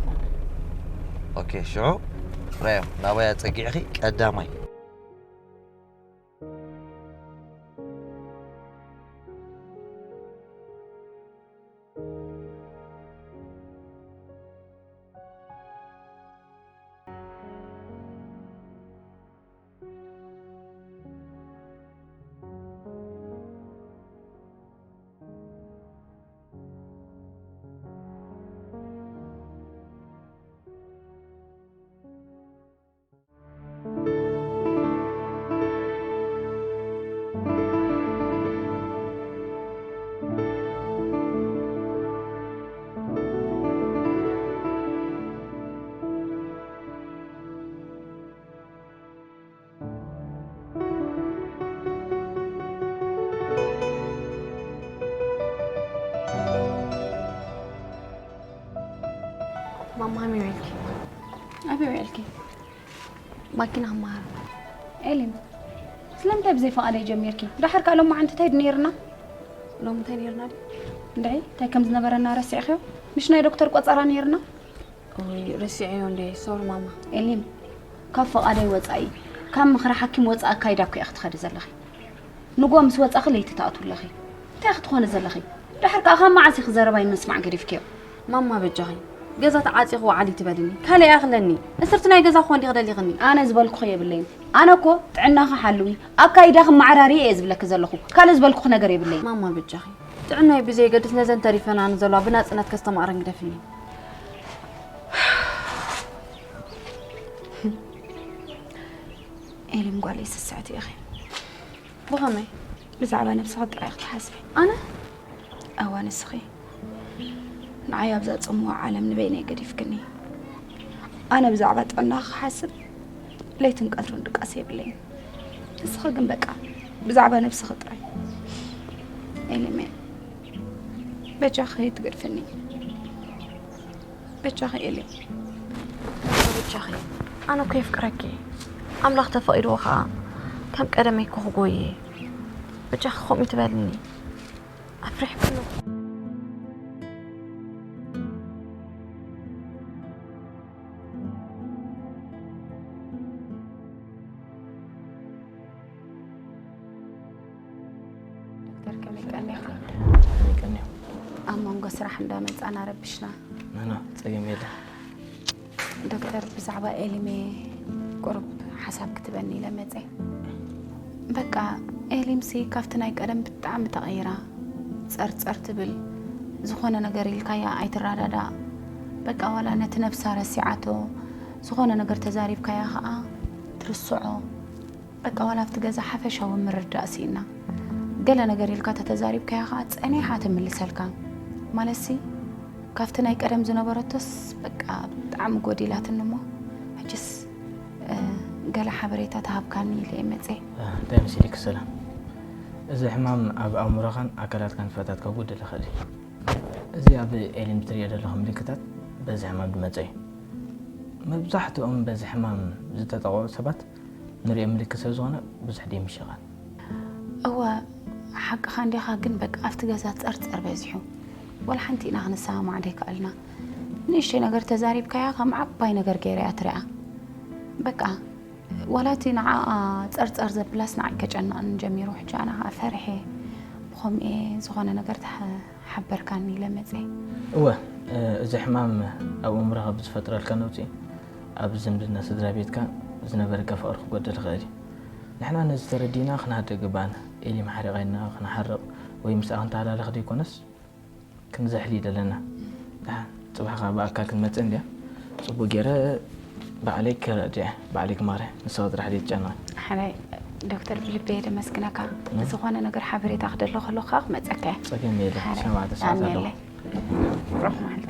ኦኬ ሽዑ ራዮም ናባይ ኣጸጊዕኺ ቀዳማይ ማማ ሃመይ ውዒልኪ? ኣበይ ውዒልኪ? ማኪና ክመሃር። ኤሊም ስለምንታይ ብዘይ ፈቓደይ ጀሚርኪ? ደሓር ከኣ ሎማዓንቲ እንታይ ድዩ ነይርና? ሎሚ እንታይ ነይርና ድዩ? እንድዒ እንታይ ከም ዝነበረና ረሲዕኽዮ? ምሽ ናይ ዶክተር ቆጸራ ነይርና? ኦይ ረሲዐዮ እንዴ ሶሪ ማማ። ኤሊም ካብ ፈቓደይ ወጻኢ ካብ ምኽሪ ሓኪም ወጻኢ ኣካይዳ እኮ ኢኺ ትኸዲ ዘለኺ። ንግሆ ምስ ወጻኺ ለይቲ ትኣትዊ ኣለኺ። እንታይ ኢኺ ትኾኒ ዘለኺ? ደሓር ከኣ ካብ መዓስ ኢኺ ዘረባይ ንምስማዕ ገዲፍክዮ? ማማ በጃኺ ገዛ ተዓጺኺ ወዓሊ ትበልኒ ካልእ ኣይኣኽለኒ። እስርቲ ናይ ገዛ ክኾን ዲኺ ደሊኽኒ? ኣነ ዝበልኩኺ የብለይን። ኣነ እኮ ጥዕናኺ ሓልዊ ኣካይዳኺ ኣመዓራርዪ እየ ዝብለኪ ዘለኹ። ካልእ ዝበልኩኺ ነገር የብለይን። ማማ በጃኺ ጥዕናይ ብዘየገድስ ነዘን ተሪፈናኒ ዘለዋ ብናጽነት ከስተማቕረን ግደፍኒ። ኤሊም ጓለይ ስስዕቲ ኢኺ። ብኸመይ? ብዛዕባ ነብስኺ ጥራይ ክትሓስቢ። ኣነ? እዋ ንስኺ ንዓይ ኣብዛ ጽምዋ ዓለም ንበይነይ ገዲፍክኒ። ኣነ ብዛዕባ ጥዕናኺ ክሓስብ ለይትን ቀትርን ድቃስ የብለይን። ንስኺ ግን በቃ ብዛዕባ ነብስኺ ጥራይ። ኤሊሜ በጃኺ ትገድፍኒ። በጃኺ ኤሊ። በጃኺ ኣነ እኮ የፍቅረኪ ኣምላኽ ተፈቒድዎ ኸዓ ከም ቀደመይ እኮ ክጎይ እየ። በጃኺ ከምኡ ትበልኒ ኣፍሪሕኩ ኣለኹ። ዶክተር ከመይ ቀኒኻ? ከመይ ቀኒኹም? ኣብ መንጎ ስራሕ እንዳመጻና ረቢሽና። ናና ጸገም የለን። ዶክተር ብዛዕባ ኤሊሜ ቁሩብ ሓሳብ ክትበኒ ኢለ መጸ። በቃ ኤሊምሲ ካብቲ ናይ ቀደም ብጣዕሚ ተቐይራ ጸርጸር ትብል ዝኾነ ነገር ኢልካያ ኣይትረዳዳእ በቃ ዋላ ነቲ ነብሳ ረሲዓቶ ዝኾነ ነገር ተዛሪብካያ ኸኣ ትርስዖ በቃ ዋላ ኣብቲ ገዛ ሓፈሻዊ ምርዳእ ስኢና ገለ ነገር ኢልካ ተተዛሪብካያ ኸዓ ጸኒሓ ትምልሰልካ ማለትሲ ካብቲ ናይ ቀደም ዝነበረቶስ በቃ ብጣዕሚ ጎዲላትኒ እሞ ሕጅስ ገለ ሓበሬታ ተሃብካኒ ኢለ እየ መፅየ። እንታይ መሲልኪ ሰላም፣ እዚ ሕማም ኣብ ኣእምሮኻን ኣካላትካን ንጥፈታት ከጉድል ይኽእል እዩ። እዚ ኣብ ኤሊን ትርእዮ ዘለኺ ምልክታት በዚ ሕማም ዝመፀ እዩ። መብዛሕትኦም በዚ ሕማም ዝተጠቕዑ ሰባት ንሪኦ ምልክት ስለ ዝኾነ ብዙሕ ደይምሽኻን። እወ ሓቅኻ እንዲኻ ግን በቃ ኣብቲ ገዛ ፀርፀር በዚሑ ወላ ሓንቲ ኢና ክንሰማማዕ ደይከኣልና ንእሽተይ ነገር ተዛሪብካያ ከም ዓባይ ነገር ገይረ እያ ትሪኣ በቃ ወላ እቲ ንዓኣ ፀርፀር ዘብላስ ንዓይ ከጨንቐኒ ጀሚሩ ሕጂ ኣነ ከዓ ፈሪሐ ብኸምኡ እየ ዝኾነ ነገር ተሓበርካኒ ኢለ መፀ እወ እዚ ሕማም ኣብ እምሮኻ ብዝፈጥረልካ ነውፂ ኣብ ዝምድና ስድራ ቤትካ ዝነበረካ ፍቕሪ ክጎድል ይኽእል እዩ። ንሕና ነዚ ተረዲእና ክንሃድእ ግባእና። ኤሊም ሓሪቓ ኢልና ክንሓርቕ ወይ ምስኣ ክንተሃላለኽ ዘይኮነስ ክንዘሕሊ ደለና። ደሓን ጽባሕ ከኣ ብኣካል ክንመጽእ እንድያ። ጽቡቕ ገይረ ባዕለይ ከረድእ ባዕለይ ክማረ ንስኻ ጥራሕ ዘይትጨነቒ። ሓራይ ዶክተር ብልቢ እየ ደመስግነካ። ዝኾነ ነገር ሓበሬታ ክደሎ ከለኹ ከኣ ክመጸካ እየ። ጸገም የለን። ሓራይ ሰማዕቲ ሰዓት ኣለኹ። ኣሜለይ። ብሩኽ መዓልቲ።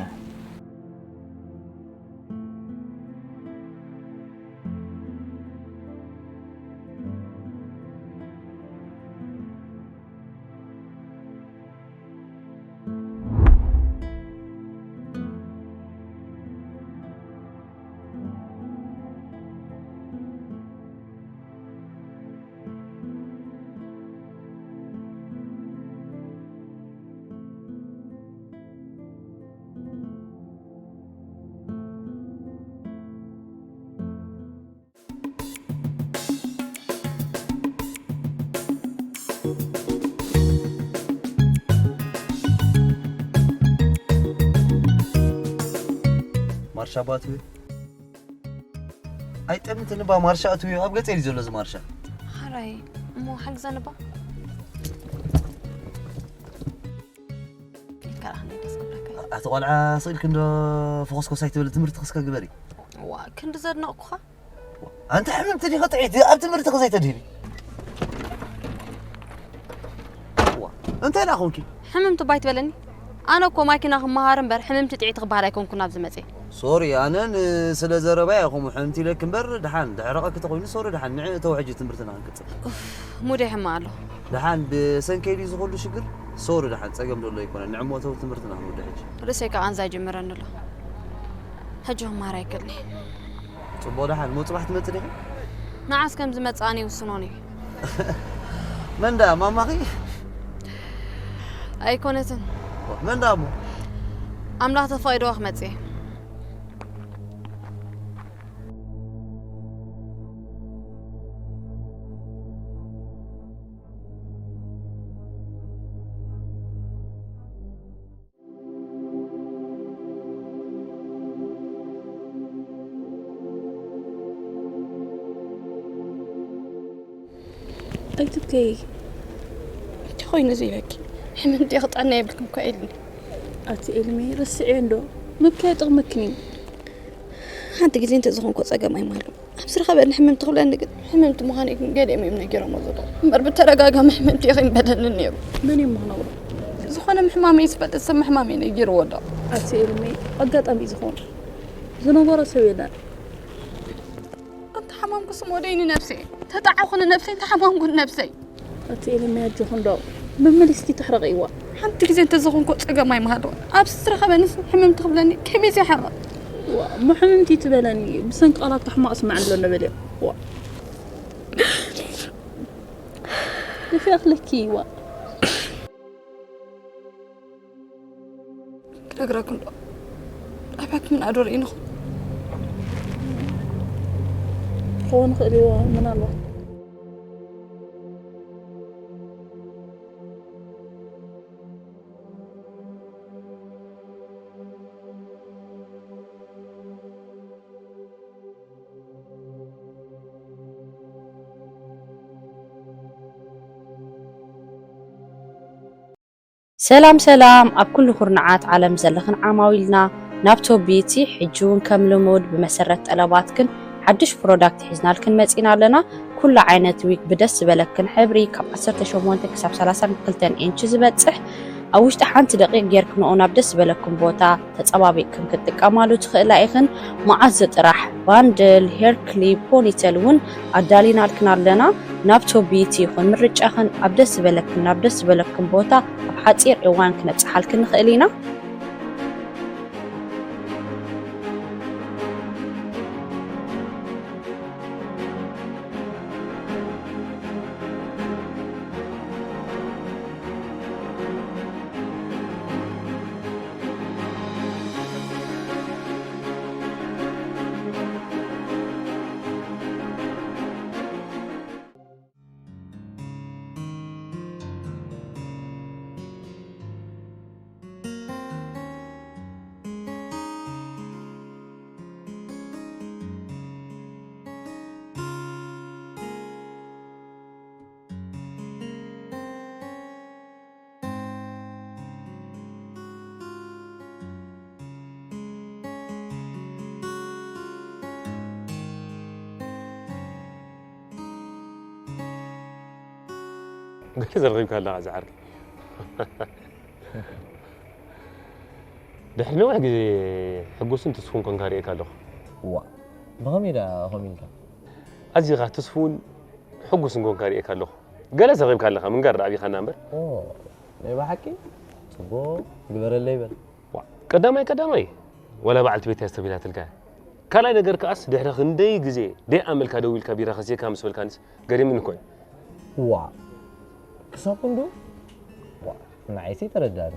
ሻባቱ ኣይጠምትን ባ ማርሻ ኣትዩ ኣብ ገጸ እዩ ዘሎ እዚ ማርሻ። ሓራይ እሞ ሓግዘኒ ባ። ኢልካ ዳኣ ክንደይ ደስ ክብለካ እዩ። ኣቲ ቆልዓ ስቕ ኢልክ እንዶ ፈኾስኮስ ኣይትበሊ፣ ትምህርቲ ክስከ ግበሪ። ዋ፣ ክንዲ ዘድነቕኩኻ። ኣንቲ ሕምምቲ ዲኻ ጥዒት ኣብ ትምህርቲ ክዘይተድህቢ። ዋ፣ እንታይ ደኣ ኾንኪ? ሕምምቲ ባይ ትበለኒ? ኣነ እኮ ማኪና ክመሃር እምበር ሕምምቲ ጥዒት ክበሃል ኣይኮንኩን ኣብዚ መፅየ። ሶሪ፣ ኣነ ን-፣ ስለ ዘረባይ እየ ከምኡ ሕምምቲ ኢለኪ እምበር፣ ደሓን ድሕረቐኪ ተኾይኑ ሶሪ፣ ደሓን ንዒ እተው ሕጂ ትምህርትና ክንቅጽል። ኡፍ፣ ሙደይ ሕማቕ ኣሎ። ደሓን ብሰንከይ ድዩ ዝኹሉ ሽግር? ሶሪ፣ ደሓን ጸገም ደሎ ኣይኮነን። ንዕሞ እተው ትምህርትና ክንውድእ ሕጂ። ርእሰይ ከኣ ቃንዛ ይጅምረኒ ኣሎ። ሕጂ ክመሃር ኣይክእልን እየ። ጽቡቕ፣ ደሓን ሞ ጽባሕ ትመጽእ ዲኺ? ንዓስ ከም ዝመጽእ ኣነ ይውስኖን እየ። መን ደኣ ማማኺ? ኣይኮነትን። መን ደኣ እሞ? ኣምላኽ ተፈቒድዎ ክመጽእ እየ። ኣይትብከይ። እንታይ ኮይኑ ዘይበኪ? ሕምምቲ ክጥዕና የብልክን እኮ ኢልኒ። ኣቲ ኤልሚ፣ ርስዕዮ እንዶ። ምብካይ ጥቕመክን እዩ። ሓንቲ ግዜ እንተዝኾንኮ ጸገም ኣይምሃሉን። ኣብ ዝረኸበኒ ሕምምቲ ክብለኒ ግን፣ ሕምምቲ ምዃነይ ግን ገሊኦም እዮም ነጊሮምዎ ዘለዉ። እምበር ብተደጋጋሚ ሕምምቲ ኢኺ ምበለኒ ነይሩ። መን እዮም ክነግሮ? ዝኾነ ምሕማመይ ዝፈልጥ ሰብ ምሕማመይ ነጊርዎ ኣሎ። ኣቲ ኤልሚ፣ ኣጋጣሚ እዩ ዝኸውን። ዝነገሮ ሰብ የለን። እንተሓመምኩስ ሞደይ ንነብሰይ፣ ተጣዓኹ ንነብሰይ፣ እንተሓመምኩ ንነብሰይ። ኣቲ ኤልሚ ኣጆኺ እንዶ፣ መመሊስኪ ተሕርቕይዋ። ሓንቲ ግዜ እንተዝኾንኮ ጸገም ኣይምሃለወን። ኣብዚ ዝረኸበኒስ ሕምምቲ ክብለኒ ከመይ ዘይሓርቕ? ዋ፣ እሞ ሕምምቲ ትበለኒ፣ ብሰንኪ ቃላትካ ሕማቕ ስምዓኒ ኣሎ ነበልዮ። ዋ። ደፊኣኽለኪ፣ ዋ። ክነግረኩም ዶ? ኣብ ሕክምና ዶ ርኢንኹም? ክኸውን ይኽእል እዩ፣ ምናልባት። ሰላም ሰላም፣ ኣብ ኩሉ ኩርናዓት ዓለም ዘለኽን ዓማዊልና፣ ናብ ቶብ ቢዩቲ ሕጂ እውን ከም ልሙድ ብመሰረት ጠለባትክን ሓድሽ ፕሮዳክት ሒዝናልክን መጺና ኣለና። ኩሉ ዓይነት ዊግ ብደስ ዝበለክን ሕብሪ፣ ካብ ዓሰርተ ሸሞንተ ክሳብ ሰላሳ ክልተ ኢንች ዝበጽሕ፣ ኣብ ውሽጢ ሓንቲ ደቂቕ ጌርክንኦ ናብ ደስ ዝበለክን ቦታ ተጸባቢቕክን ክትጥቀማሉ ትኽእላ ኢኽን። መዓዝ ጥራሕ ባንድል፣ ሄር ክሊፕ፣ ፖኒቴል እውን ኣዳሊናልክን ኣለና። ናብ ቶብ ቢዩቲ ይኹን ምርጫኽን ኣብ ደስ ዝበለክን ናብ ደስ ዝበለክን ቦታ ኣብ ሓጺር እዋን ክነብጽሓልክን ንኽእል ኢና። ገለ ዘርኺብካ ኣለኻ ዝዓርከይ። ድሕሪ ነዊሕ ግዜ ሕጉስን ትስፉን ኮንካ ርእየካ ኣለኹ። እዋ፣ ብኸመይ ደኣ ከምኡ ኢልካ? ኣዚኻ ትስፉን ሕጉስን ኮንካ ርእየካ ኣለኹ። ገለ ዘርኺብካ ኣለኻ፣ ምንጋር ደኣ ኣቢኻና እምበር። ኦ፣ ናይ ብሓቂ? ጽቡቕ፣ ግበረለይ በል። ዋ፣ ቀዳማይ ቀዳማይ፣ ወላ በዓልቲ ቤት እያ ኣስተብሂላትልካ። ካልኣይ ነገር ከኣስ፣ ድሕሪ ክንደይ ግዜ ደይኣመልካ ደዊልካ ቢራ ከስየካ ምስ በልካንስ፣ ገሪምኒ እኮ እዩ። ዋ፣ ክሳብ ክንዱ? ዋ፣ ንዓይሲ ተረዳእኒ።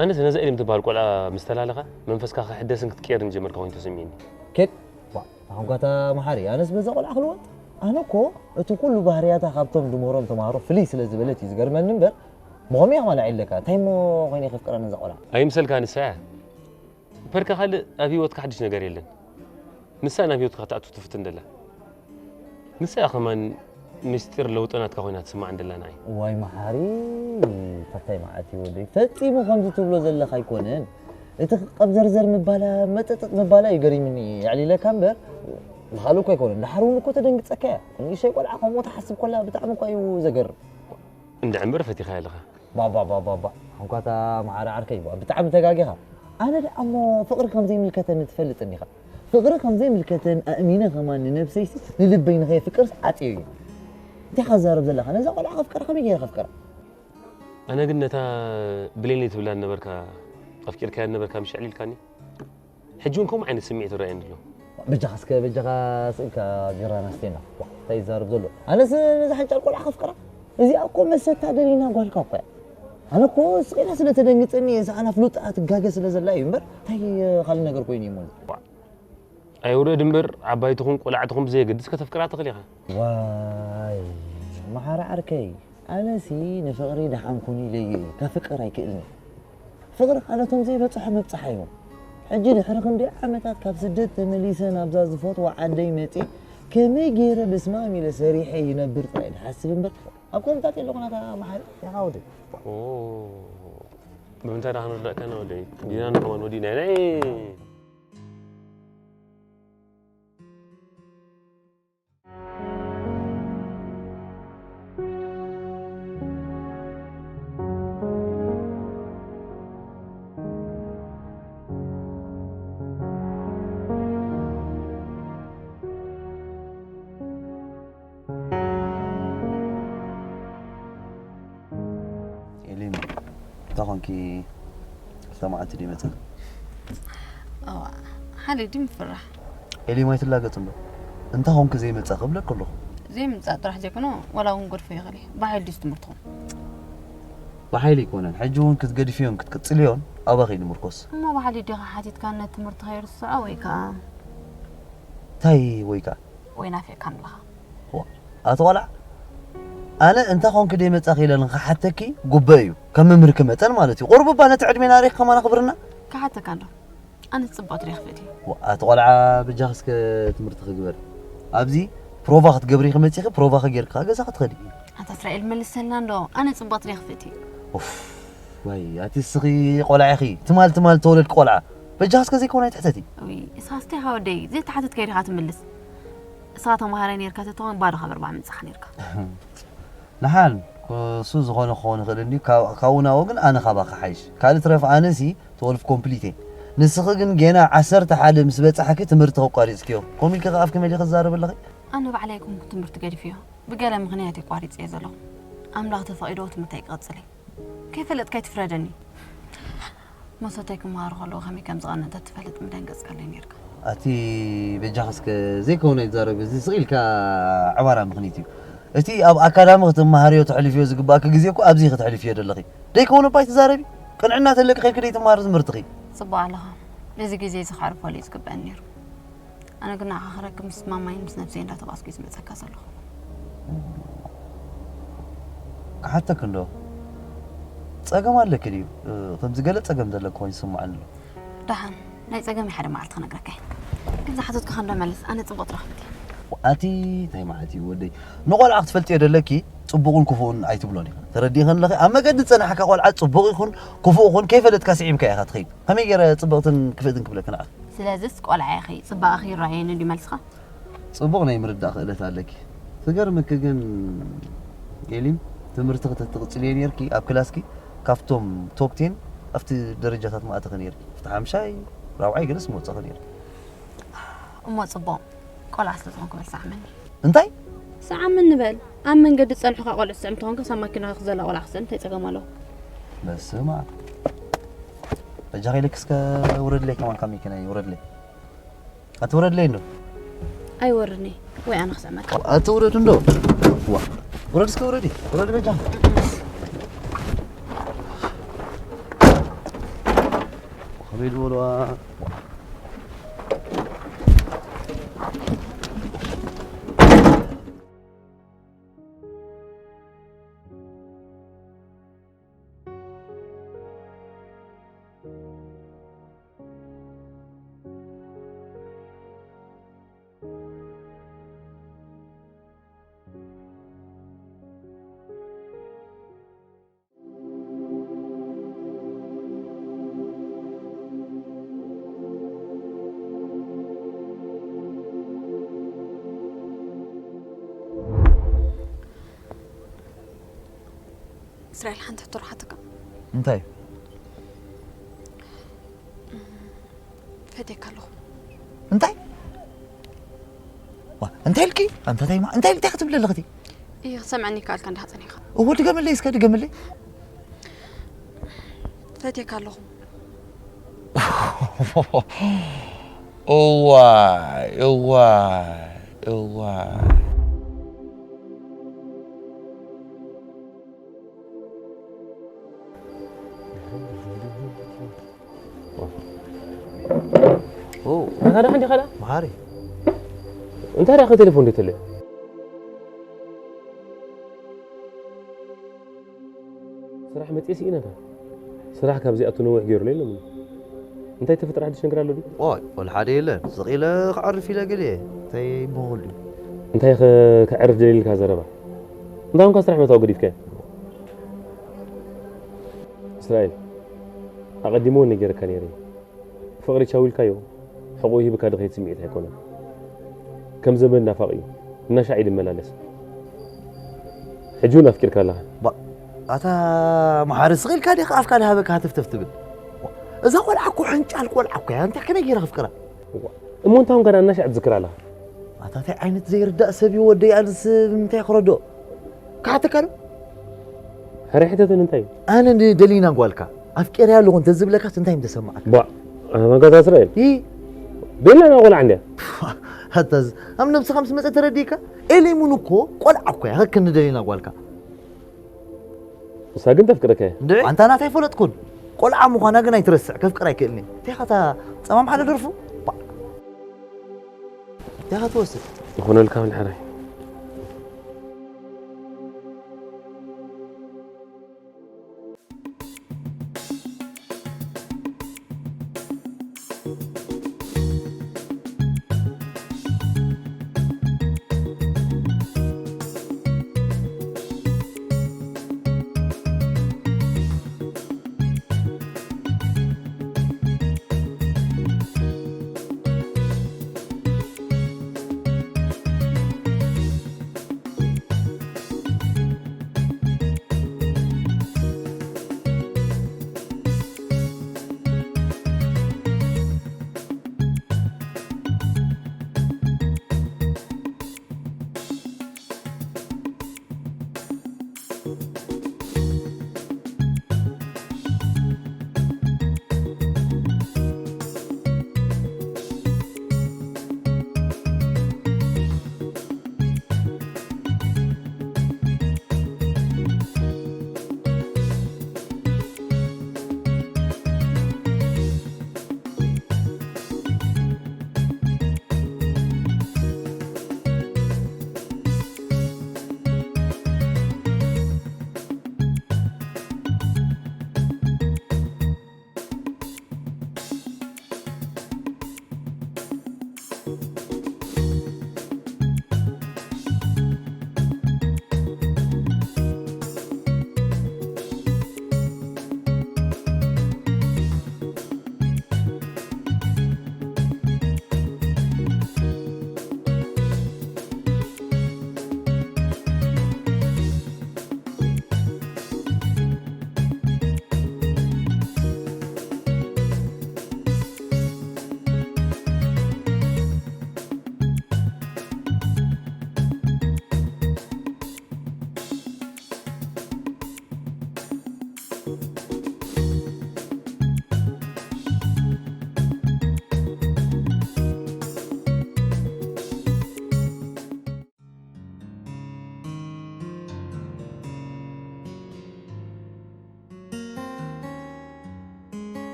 ኣነስ ነዛ ኤልም ትበሃል ቆልዓ ምስ ተላለኻ፣ መንፈስካ ክሕደስን ክትቅየርን ጀመርካ ኮይኑ ተሰሚዕኒ። ኬድ፣ ዋ፣ ኣኹንካታ መሓሪ፣ ኣነስ በዛ ቆልዓ ክልወጥ? ኣነ እኮ እቲ ኩሉ ባህርያታ ካብቶም ድምህሮም ተማሃሮ ፍልይ ስለ ዝበለት እዩ ዝገርመኒ እምበር፣ ብኸመይ ኢኻ ማለዓ ኢለካ? እንታይ እሞ ኮይነ ከፍቅራ ነዛ ቆልዓ? ኣይምሰልካ ንሳ እያ። ፈርካ ካልእ ኣብ ህይወትካ ሓድሽ ነገር የለን። ንሳ ናብ ህይወትካ ክትኣቱ ትፍትን ደላ። ንሳ እያ ከማን ምስጢር ለውጢ ናትካ ኮይና ትስማዕ እንደላ ንዓይ። ዋይ መሓሪ፣ ፈታይ መዓት እዩ ወደይ። ፈጺሙ ከምዚ ትብሎ ዘለኻ ኣይኮነን። እቲ ቀብዘርዘር ምባላ፣ መጠጠጥ ምባላ እዩ ገሪምኒ። የዕሊለካ እምበር፣ ብኻልእ እኮ ኣይኮነን። ድሓር እውን እኮ ተደንግጸካ እያ። ንእሽተይ ቆልዓ ከምኡ ትሓስብ ኮላ ብጣዕሚ እኳ እዩ ዘገርም። እንድዒ እምበር ፈቲኻ ኣለኻ። ባባ፣ ባባ፣ ባባ። እንኳታ መሓሪ ዓርከይ፣ ባ-፣ ብጣዕሚ ተጋጊኻ። ኣነ ደኣ እሞ ፍቕሪ ከም ዘይምልከተኒ ትፈልጥ እንዲኻ። ፍቕሪ ከም ዘይምልከተን ኣእሚነ ከማን ንነብሰይሲ ንልበይ ንኸየፍቅርስ ዓጽዮ እዩ። እንታይ ኢኻ ትዛረብ ዘለኻ? ነዛ ቆልዓ ከፍቅራ ከመይ ገይረ ከፍቅራ? ኣነ ግን ነታ ብሌነይ ትብላ ነበርካ፣ ኣፍቂርካያ ነበርካ፣ ምሽ ዕሊልካኒ። ሕጂ እውን ከምኡ ዓይነት ስምዒት ይረኣየኒ ኣሎ። በጃኻ እስከ፣ በጃኻ ስእልካ ጌራና ስቴና። ዋ፣ እንታይ ይዛረብ ዘሎ? ኣነስ ነዛ ሓንጫል ቆልዓ ከፍቅራ? እዚኣ እኮ መሰታ ደሊና ጓልካ እኮ እያ። ኣነ እኮ ስቕ ኢላ ስለ ተደንግጸኒ፣ እዛ ኣና ፍሉጣ ትጋገ ስለ ዘላ እዩ እምበር፣ እንታይ ካልእ ነገር ኮይኑ እዩ እሞ እዚ? ዋ፣ ኣይውረድ እምበር፣ ዓባይ ትኹን ቆልዓ ትኹን ብዘየገድስ ከተፍቅራ ትኽእል ኢኻ። ዋይ፣ መሓሪ ዓርከይ፣ ኣነሲ ንፍቕሪ ደሓን ኩን ኢለዮ እየ፣ ከፍቅር ኣይክእልን እየ። ፍቕሪ ካልኦቶም ዘይበጽሖ ምብጻሕ እዩ። ሕጂ ድሕሪ ክንደይ ዓመታት ካብ ስደት ተመሊሰ ናብዛ ዝፈትዋ ዓደይ መጺኤ ከመይ ገይረ በስማም ኢለ ሰሪሐ ይነብር ጥራይ ድሓስብ እምበር ኣብ ከምታት የለኹ ናታ መሓሪ ኢኻ ወደይ። ኦ፣ ብምንታይ ዳ ክንርዳእካ ኢና ወደይ? ዲና ንሕዋን ወዲና ኢና። ኤሊም፣ እንታይ ኾንኪ? ክልተ መዓልቲ ድዩ መጸ? እዋ፣ ሓደ ድዩ ምፍራሕ? ኤሊም፣ ኣይትላገጽ እምበር። እንታይ ኾንኪ ዘይመጸ ክብለኪ ኣለኹ። ዘይምጻእ ጥራሕ ዘይኮነ፣ ዋላ እውን ገድፎ ይኽእል እየ። ብሓይሊ ድዩስ ትምህርትኹም? ብሓይሊ ኣይኮነን። ሕጂ እውን ክትገድፍዮን ክትቅጽልዮን ኣባኺ እዩ ንምርኮስ። እሞ ብሓይሊ ዲኻ ሓቲትካ ነቲ ትምህርቲ ከይርስዖ ወይ ከኣ እንታይ ወይ ከኣ? ወይ ናፊቕካኒ ኣለኻ? ዋ፣ ኣቲ ቆልዓ፣ ኣነ እንታይ ኾንኪ ደይ መጻኺ ኢለ ንኽሓተኪ ጉበእ እዩ፣ ከም መምህርኪ መጠን ማለት እዩ። ቁሩብ እባ ነቲ ዕድሜና ርኢኺ ከማን ኣኽብርና። ክሓተካ እንዶ፣ ኣነ ጽቡቕ ትሪኽ ፍእቲ። ዋ፣ ኣቲ ቆልዓ፣ በጃኺ እስከ ትምህርቲ ክግበር። ኣብዚ ፕሮቫ ክትገብሪ ኢኺ መጺኺ፣ ፕሮቫኺ ጌርካ ገዛ ክትኸዲ። ኣታ እስራኤል፣ መልሰልና እንዶ፣ ኣነ ጽቡቕ ትሪኽ ፍእቲ። ኡፍ፣ ዋይ፣ ኣቲ እስኺ ቆልዓ ኢኺ፣ ትማል ትማል ተወለድኪ ቆልዓ። በጃኺ እስከ ዘይኮነ ኣይትሕተቲ። ውይ፣ እሳስቲ ወደይ፣ ዘይተሓተትካዮ ዲኻ ትምልስ? እስኻ ተማሃራይ ኔርካ ተትኾን ባዶ ካብ ኣርባዓ ምጻኻ ኔርካ። ንሓን፣ እሱ ዝኾነ ክኸውን ይኽእል እንድዩ፣ ካብ፣ ካብኡ ናብኡ ግን ኣነ ካባኻ ሓይሽ። ካልእ ትረፍ ኣነሲ ትወልፍ ኮምፕሊት እየ። ንስኺ ግን ጌና ዓሰርተ ሓደ ምስ በጻሕኪ ትምህርቲ ኣቋሪጽክዮ። ከምኡ ኢልኪ ከኣ ኣፍኪ መሊኺ ትዛረቢ ኣለኺ? ኣነ ባዕለይ ኣይኮንኩን ትምህርቲ ገዲፈዮ። ብገለ ምኽንያት እየ ኣቋሪጸዮ ዘለኹ። ኣምላኽ ተፈቒድዎ ትምህርተይ ክቕጽል እየ። ከይፈለጥካ ኣይትፍረደኒ። መሰተይ ክመሃር ከለኹ ከመይ ከም ዝቐንእ እንተትፈልጥ ምደንገጽካለይ ኔርካ። ኣቲ በጃኺ እስከ ዘይከውን ኣይትዛረቢ፣ እዚ ስቕ ኢልካ ዕባራ ምኽኒት እዩ። እቲ ኣብ ኣካዳሚ ክትመሃርዮ ተሕልፍዮ ዝግባእኪ ግዜ እኮ ኣብዚ ኢኺ ተሕልፍዮ ዘለኺ። ደይከውን እባ ኣይትዛረቢ። ቅንዕና ተለቂ ከይድኪ ደይትመሃሪ ትምህርትኺ። ጽቡቕ ኣለኻ። ነዚ ግዜ እዚ ከዕርፈሉ እዩ ዝግበኣኒ ነይሩ። ኣነ ግን ንዓኻ ክረክብ ምስ ማማይን ምስ ነብሰይ እንዳተጓዝኩ እዩ ዝመጸካ ዘለኹ። ክሓተክ እንዶ፣ ጸገም ኣለኪ ድዩ? እ፣ ከምዚ ገለ ጸገም ዘለኪ ኮይኑ ይስምዓኒ ኣሎ። ደሓን፣ ናይ ጸገመይ ሓደ መዓልቲ ክነግረካ እየ። ግን ዝሓተትኩኻ እንዶ መልስ፣ ኣነ ጽቡቕ ትረኽብቲ። ኣቲ እንታይ ማለት እዩ ወደይ? ንቆልዓ ክትፈልጥዮ ደለኪ፣ ጽቡቕን ክፉእን ኣይትብሎን ኢኻ። ተረዲእኸን ኣለኺ? ኣብ መገዲ ዝጸናሕካ ቆልዓ ጽቡቕ ይኹን ክፉእ ይኹን ከይፈለጥካ ስዒምካ ኢኻ ትኸይድ። ከመይ ገይረ ጽብቕትን ክፍእትን ክብለኪ ንዓኺ? ስለዚስ ቆልዓ ኢኺ፣ ጽባቐኺ ይረኣየኒ ድዩ መልስኻ? ጽቡቕ ናይ ምርዳእ ክእለት ኣለኪ። ክገርመኪ ግን ኤሊም፣ ትምህርትኺ ተትቕጽልዮ ኔርኪ፣ ኣብ ክላስኪ ካብቶም ቶፕ ቴን ኣብቲ ደረጃታት ምኣተኺ ኔርኪ። ኣብቲ ሓምሻይ፣ ራብዓይ ገለስ ምወጻኺ ኔርኪ። እሞ ጽቡቕ፣ ቆልዓ ስለ ዝኾንኩ በል ሰዓመኒ። እንታይ? ሰዓመኒ በል። ኣብ መንገዲ ዝጸንሑኻ ቆልዑ ትስዕም ተኾንካ፣ ሳብ ማኪናኻ ክዘላ ቆልዓ ክስዕም እንታይ ጸገም ኣለዎ? በስመ ኣብ። በጃኺ ኢለኪ እስከ ውረድለይ ከማን ካብ መኪናይ ውረድለይ። ኣቲ ውረድለይ እንዶ። ኣይወርድን እየ። ወይ ኣነ ክስዕመካ። ኣቲ ውረድ እንዶ። ዋ። ውረድ እስከ ውረዲ። ውረድ በጃኺ። ከመይ ዝበልዋ? ትራይል ሓንቲ ሕቶ ረሓትካ። እንታይ ፈቴካ ኣለኹ። እንታይ እንታይ ኢልኪ? እንታይ እንታይ ኢልኪ ክትብሊ ኣለኽቲ? እየ ክሰምዐኒ ይከኣልካ እንዳሓፀኒኻ። እዎ ድገምለይ እስከ ድገምለይ። ፈቴካ ኣለኹ። እዋይ እዋይ እዋይ። ኦ፣ ናታ ደኣ እንዲኻ ደኣ? መሓሪ እንታይ ደኣ ቴሌፎን ደተለ? ስራሕ መጽኤ ስኢነካ። ስራሕ ካብዚኣቱ ነዊሕ ገይሩለይ ኢሎምኒ። እንታይ ተፈጥረ ሓድሽ ነገር ኣሎ ድዩ? ዋይ፣ ወላ ሓደ የለን። ስቕ ኢለ ክዓርፍ ኢለ ገለ እንታይ ይበሃል ድዩ? እንታይ ከ-፣ ከዕርፍ ደሊልካ ዘረባ? እንታይ ኮንካ ስራሕ ምእታው ገዲፍካዮ? እስራኤል፣ ኣቐዲመ እውን ነጊረካ ነይረ። ፍቕሪ ቻው ኢልካዮ፣ ሕቖኡ ሂብካ ድኸይድ ስምዒት ኣይኮነን። ከም ዘመድ ናፋቒ እዩ፣ እናሻዕ እዩ ዝመላለስ። ሕጂ እውን ኣፍቂርካ ኣለኻ። ባ-፣ ኣታ መሓሪ ስቕ ኢልካ ዲኻ ኣፍካ ድሃበካ ሃተፍተፍ ትብል? እዛ ቆልዓ እኮ ሕንጫል ቆልዓ እኮ እያ፣ እንታይ ከመይ ገይረ ከፍቅራ? እዋ፣ እሞ እንታይ ኮንካ ደኣ እናሻዕ ትዝክር ኣለኻ? ኣታ እንታይ ዓይነት ዘይርዳእ ሰብ እዩ ወደይ፣ ኣነስ ብምንታይ ክረድኦ? ክሓተካ ዶ? ሕራይ ሕተተኒ እንታይ እዩ? ኣነ ንደሊና ጓልካ ኣፍቂረያ ኣለኹ እንተዝብለካስ እንታይ ምተሰማዓካ? ቧእ፣ ኣታ ጋንታ እስራኤል። ይ፣ ደሊና ቆልዓ እንድያ። ኣታዝ ኣብ ነብስኻ ምስ መጸ ተረዲእካ? ኤሌሙን እኮ ቆልዓ እኮ እያ፣ ከከም ንደሊና ጓልካ። ንሳ ግን ተፍቅረካ እያ። እንድዒ ኣንታ ናታ ኣይፈለጥኩን። ቆልዓ ምዃና ግን ኣይትረስዕ፣ ከፍቅር ኣይክእልን እየ። እንታይ ኢኻ እታ ጸማም ሓደ ደርፉ? ባ-፣ እንታይ ኢኻ ትወስድ? ይኾነልካ ብል ሕራይ።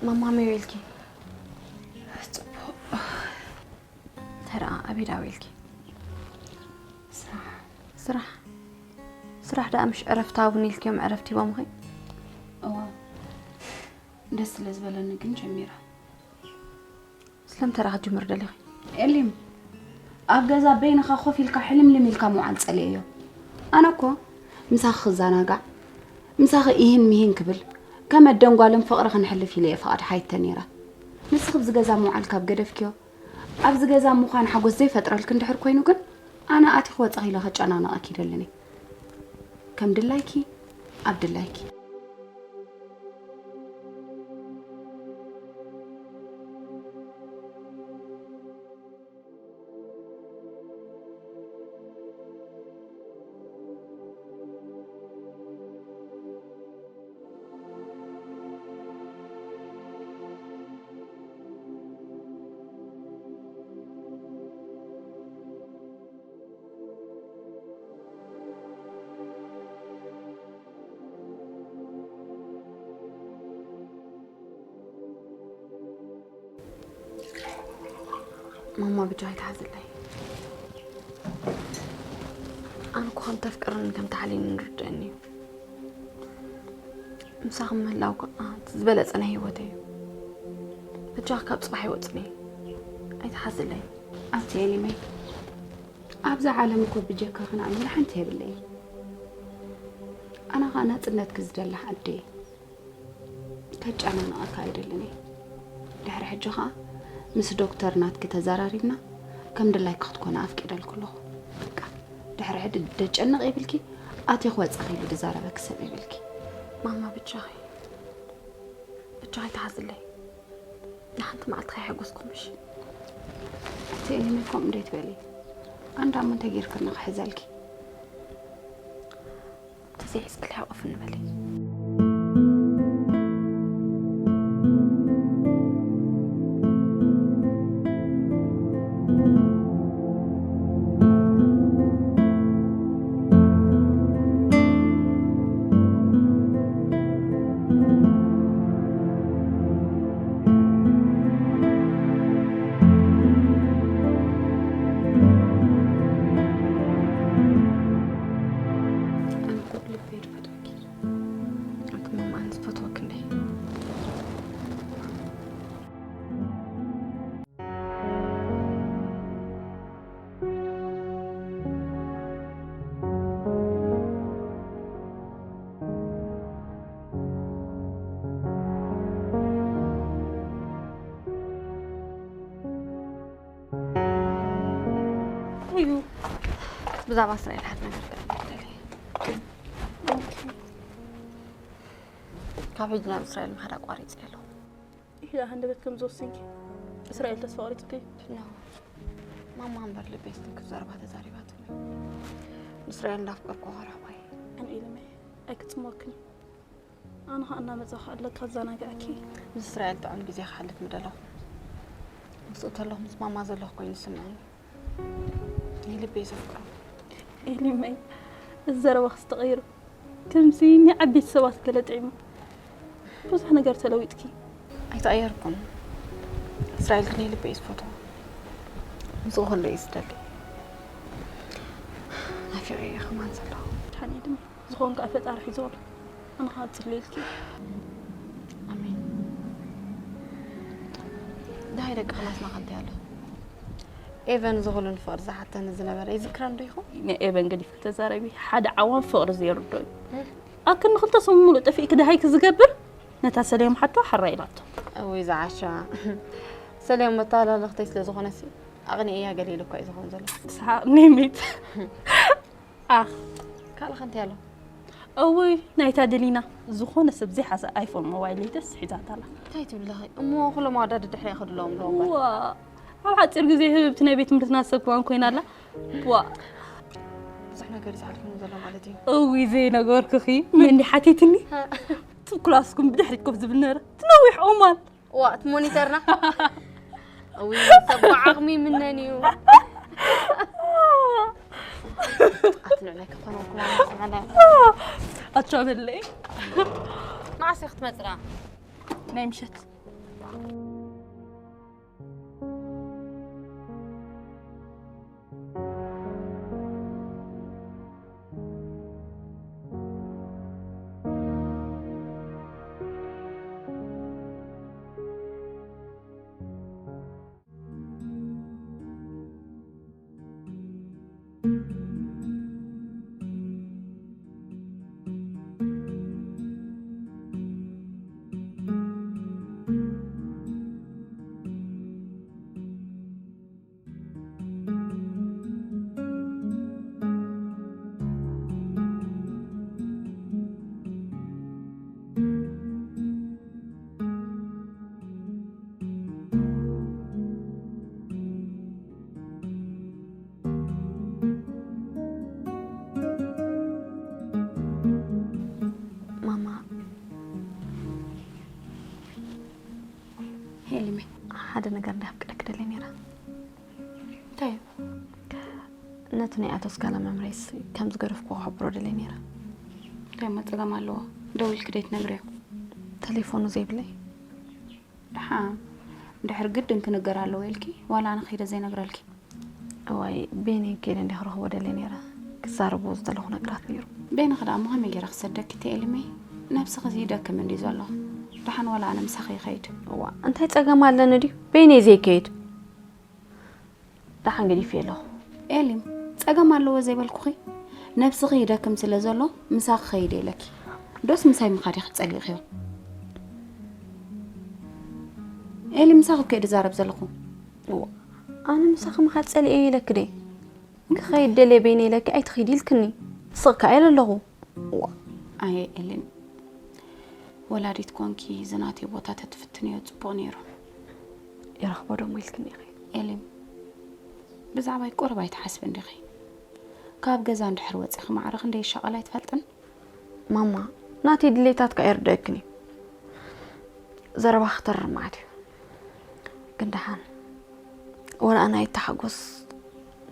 ማማ መይ ኢልኪ? ጽቡቕ። ተራ ኣበይ ደኣ ውዒልኪ? ስራሕ። ስራሕ? ስራሕ ደኣ ምሽ ዕረፍቲ ሃቡኒ ኢልክዮም ዕረፍቲ ሂቦምኺ? እዋ፣ ደስ ስለ ዝበለኒ ግን ጀሚረ። ስለምንታይ ደኣ ክትጅምሪ ደሊኺ? ኤሊም፣ ኣብ ገዛ በይንኻ ኮፍ ኢልካ ሕልምልም ኢልካ ምውዓል ጸሊኤዮ። ኣነ እኮ ምሳኺ ክዘናጋዕ፣ ምሳኺ ኢሂን ሚሂን ክብል፣ ከም ኣደን ጓልን ፍቕሪ ክንሕልፍ ኢለ እየ ፍቓድ ሓይተ ነይረ። ንስኺ ኣብዚ ገዛ ምውዓል ካብ ገደፍክዮ፣ ኣብዚ ገዛ ምዃን ሓጎስ ዘይፈጥረልኪ እንድሕር ኮይኑ ግን፣ ኣነ ኣቲ ክወፅኺ ኢለ ከጨናነቐኪ ይደልን እየ። ከም ድላይኪ፣ ኣብ ድላይኪ። ማማ ብጃ ኣይትሓዝለይ። ኣነ እኮ ከም ተፍቅርኒ ከም ተሓልየኒ ንርድአኒ እዩ። ምሳኺ ምህላው ከዓ እቲ ዝበለጸ ናይ ህይወተይ እዩ። ብጃ ካብ ጽባሕ ይወጽኒ። ኣይትሓዝለይ። ኣቲ ኤሊመይ፣ ኣብዛ ዓለም እኮ ብጀካኺ ንኣምር ሓንቲ የብለይ። ኣነ ከዓ ናጽነትኪ ዝደላ ኣደ እየ። ከጨናንቐካ ኣይደልን እየ። ድሕሪ ሕጂ ኸኣ ምስ ዶክተር ናትኪ ተዘራሪብና ከም ድላይኪ ክትኮነ ኣፍቂደልኩ ኣለኹ። በቃ፣ ድሕሪ ሕጂ ደጨንቕ ይብልኪ፣ ኣትየ ክወጽእ ክኢሉ ድዛረበኪ ሰብ ይብልኪ። ማማ ብቻኺ፣ ብቻኺ ኣይትሓዝለይ። ንሓንቲ መዓልቲ ከይሓጎስኩ ምሽ? እቲ እኔ ከምኡ እንዴት በሊ? ኣንዳ ምን ተጌርክና ክሕዘልኪ? ተዘይሕዝክልያ ኦፍ ንበሊ። ኣነ እኮ ብልበይ ድፈትወኪ። ኣቲ ማማ ኣነ ዝፈትወኪ እንዴ? እዩ። ብዛዕባ እስራኤል ሓደ ነገር ክብል ደልየ። ካብ ሕጂ ናብ እስራኤል ምኻድ ኣቋሪጸ ኣለኹ። ኢላ ሃንደበት ከም ዝወሰንኪ እስራኤል ተስፋ ቆሪጽኪ? ኖ። ማማ እምበር ልበይ ስትንክፍ ዘረባ ተዛሪባትኒ። ንእስራኤል እንዳፍቀርኩ ራባይ። ኣነ ኢለመይ ኣይክጽመወክን። ኣነ ኸኣ እናመጻኹ ኣለካ ኣዘናግዐኪ። ምስ እስራኤል ጥዑም ግዜ ክሓልፍ ምደለኹ። ምስኡ ተለኹ ምስ ማማ ዘለኹ ኮይኑ ይስምዐኒ። ንልበይ ዘፍቅሮ። ኤሊመይ፣ እዚ ዘረባኽስ ተቐይሩ። ከምዚ ናይ ዓበይቲ ሰባት ገለ ጥዒሙ። ብዙሕ ነገር ተለዊጥኪ። ኣይተቐየርኩን። እስራኤል ግን የልበይ ዝፈትዎ። ምስኡ ክህሉ እየ ዝደሊ። ናፊቐ እየ ከማን ዘለኹ። ድሓን እየ ድማ። ዝኾን ከኣ ፈጣሪ ሒዝዎ ኣሎ። ኣነ ኸኣ እጽልየልኪ። ኣሜን። ደሃይ ደቂ ክላስና ከንታይ ኣሎ? ኤቨን እዚ ኹሉ ንፍቕሪ ዝሓተኒ ዝነበረ ይዝክረን ዶ ይኾን? ንኤቨን ገዲፍኪ ተዛረቢ፣ ሓደ ዓዋን ፍቕሪ ዘይርድኦ እዩ። እህ። ኣክኒ ክልተ ሰሙን ሙሉእ ጠፊእኪ ደሃይኪ ዝገብር፣ ነታ ሰለዮም ሓቶ ሓራ ኢላቶ። እውይ ዝዓሻ። ሰለዮም መተሃላለኽተይ ስለ ዝኾነሲ፣ ኣቕኒኤያ ገለ ኢሉ እኳ እዩ ዝኾን ዘሎ። ሰሓቕ ኔሜት። ኣኽ። ካልእ ከንታይ ኣሎ? እውይ፣ ናይታ ደሊና ዝኾነ ሰብ ዘይሓሰ ኣይፎን ሞባይል ሌተስ ሒዛታ ኣላ። እንታይ ትብሊ ኣለኺ? እሞ ኩሎም ኣወዳድባ ድሕሪኣ ክድለዎም ኣለዎም እምበር። ዋ፣ ኣብ ሓፂር ግዜ ህብብቲ ናይ ቤት ትምህርትና ሰብ ከማን ኮይና ኣላ። ዋ። ብዙሕ ነገር እዩ ዝሓልፈኒ ዘሎ ማለት እዩ። እውይ፣ ዘይነገርኩኺ። መን ሓቲትኒ? ሃ። እቲ ክላስኩም ብድሕሪት ኮፍ ዝብል ነበረ። እቲ ነዊሕ ኦማን። ዋ፣ እቲ ሞኒተርና። እውይ፣ ሰብ ዓቕሚ ምነን እዩ። ኣቲ ንዕናይ ከፈኖም ኩላ ንስማዕና። ኣቻ በለይ። መዓስ ኢኺ ክትመጽና? ናይ ምሸት። ሓደ ነገር እንዳፍቅደክ ደለ ነይራ። እንታይ እዩ? ነቲ ናይ ኣቶ ስካላ መምሬስ ከም ዝገደፍኩ ክሕብሮ ደለ ነይራ። እንታይ እሞ ጸገም ኣለዎ? ደው ኢልኪ ደይትነግርዮ? ተሌፎኑ ዘይብለይ። ደሓ፣ ድሕር ግድን ክንገር ኣለዎ ኢልኪ ዋላ ኣነ ከይደ ዘይነግረልኪ? እዋይ፣ ቤነይ ከይደ እንዲያ ክረኽቦ ደለ ነይረ። ክዛረቦ ዝደለኹ ነገራት ነይሩ። ቤነ ክዳ እሞ ከመይ ገይረ ክሰደኪ? ተኤልመይ፣ ነብስኺ ይደክም እንዲ ዘሎ። ደሓን ዋላ ኣነ ምሳኺ ይኸይድ። እዋ፣ እንታይ ጸገም ኣለኒ ድዩ? ቤነይ ዘይከይድ። ደሓን ገዲፍ ኣለኹ። ኤሊም፣ ጸገም ኣለዎ ዘይበልኩኺ? ነብስኺ ይደክም ስለ ዘሎ ምሳኺ ኸይድ ኢለኪ። ዶስ ምሳይ ምኻድ ኢኺ ጸሊእኽዮ? ኤሊ፣ ምሳኺ እኮ እየ ዝዛረብ ዘለኹ። እዋ፣ ኣነ ምሳኺ ምኻድ ጸሊኤ ኢለኪ ደ? ክኸይድ ደልየ በይነ ኢለኪ ኣይትኺድ ኢልክኒ። ስቕ ከኣ ኢለ ኣለኹ። እዋ፣ ኣየ ኤሊን፣ ወላዲት ኮንኪ ዝናተይ ቦታ ተትፍትንዮ ጽቡቕ ነይሩ። ይረኽቦ ዶ እሞ ኢልክኒ ኢኺ? ኤሊም፣ ብዛዕባይ ቁሩብ ኣይትሓስብን ዲኺ? ካብ ገዛ እንድሕር ወጺኺ ማዕረ ክንደይ ይሻቐል ኣይትፈልጥን? ማማ፣ ናተይ ድሌታት ከኣ የርድአክን እዩ። ዘረባ ክተርር መዓት እዩ። ግን ደሓን፣ ወላ ኣነ ኣይተሓጎስ፣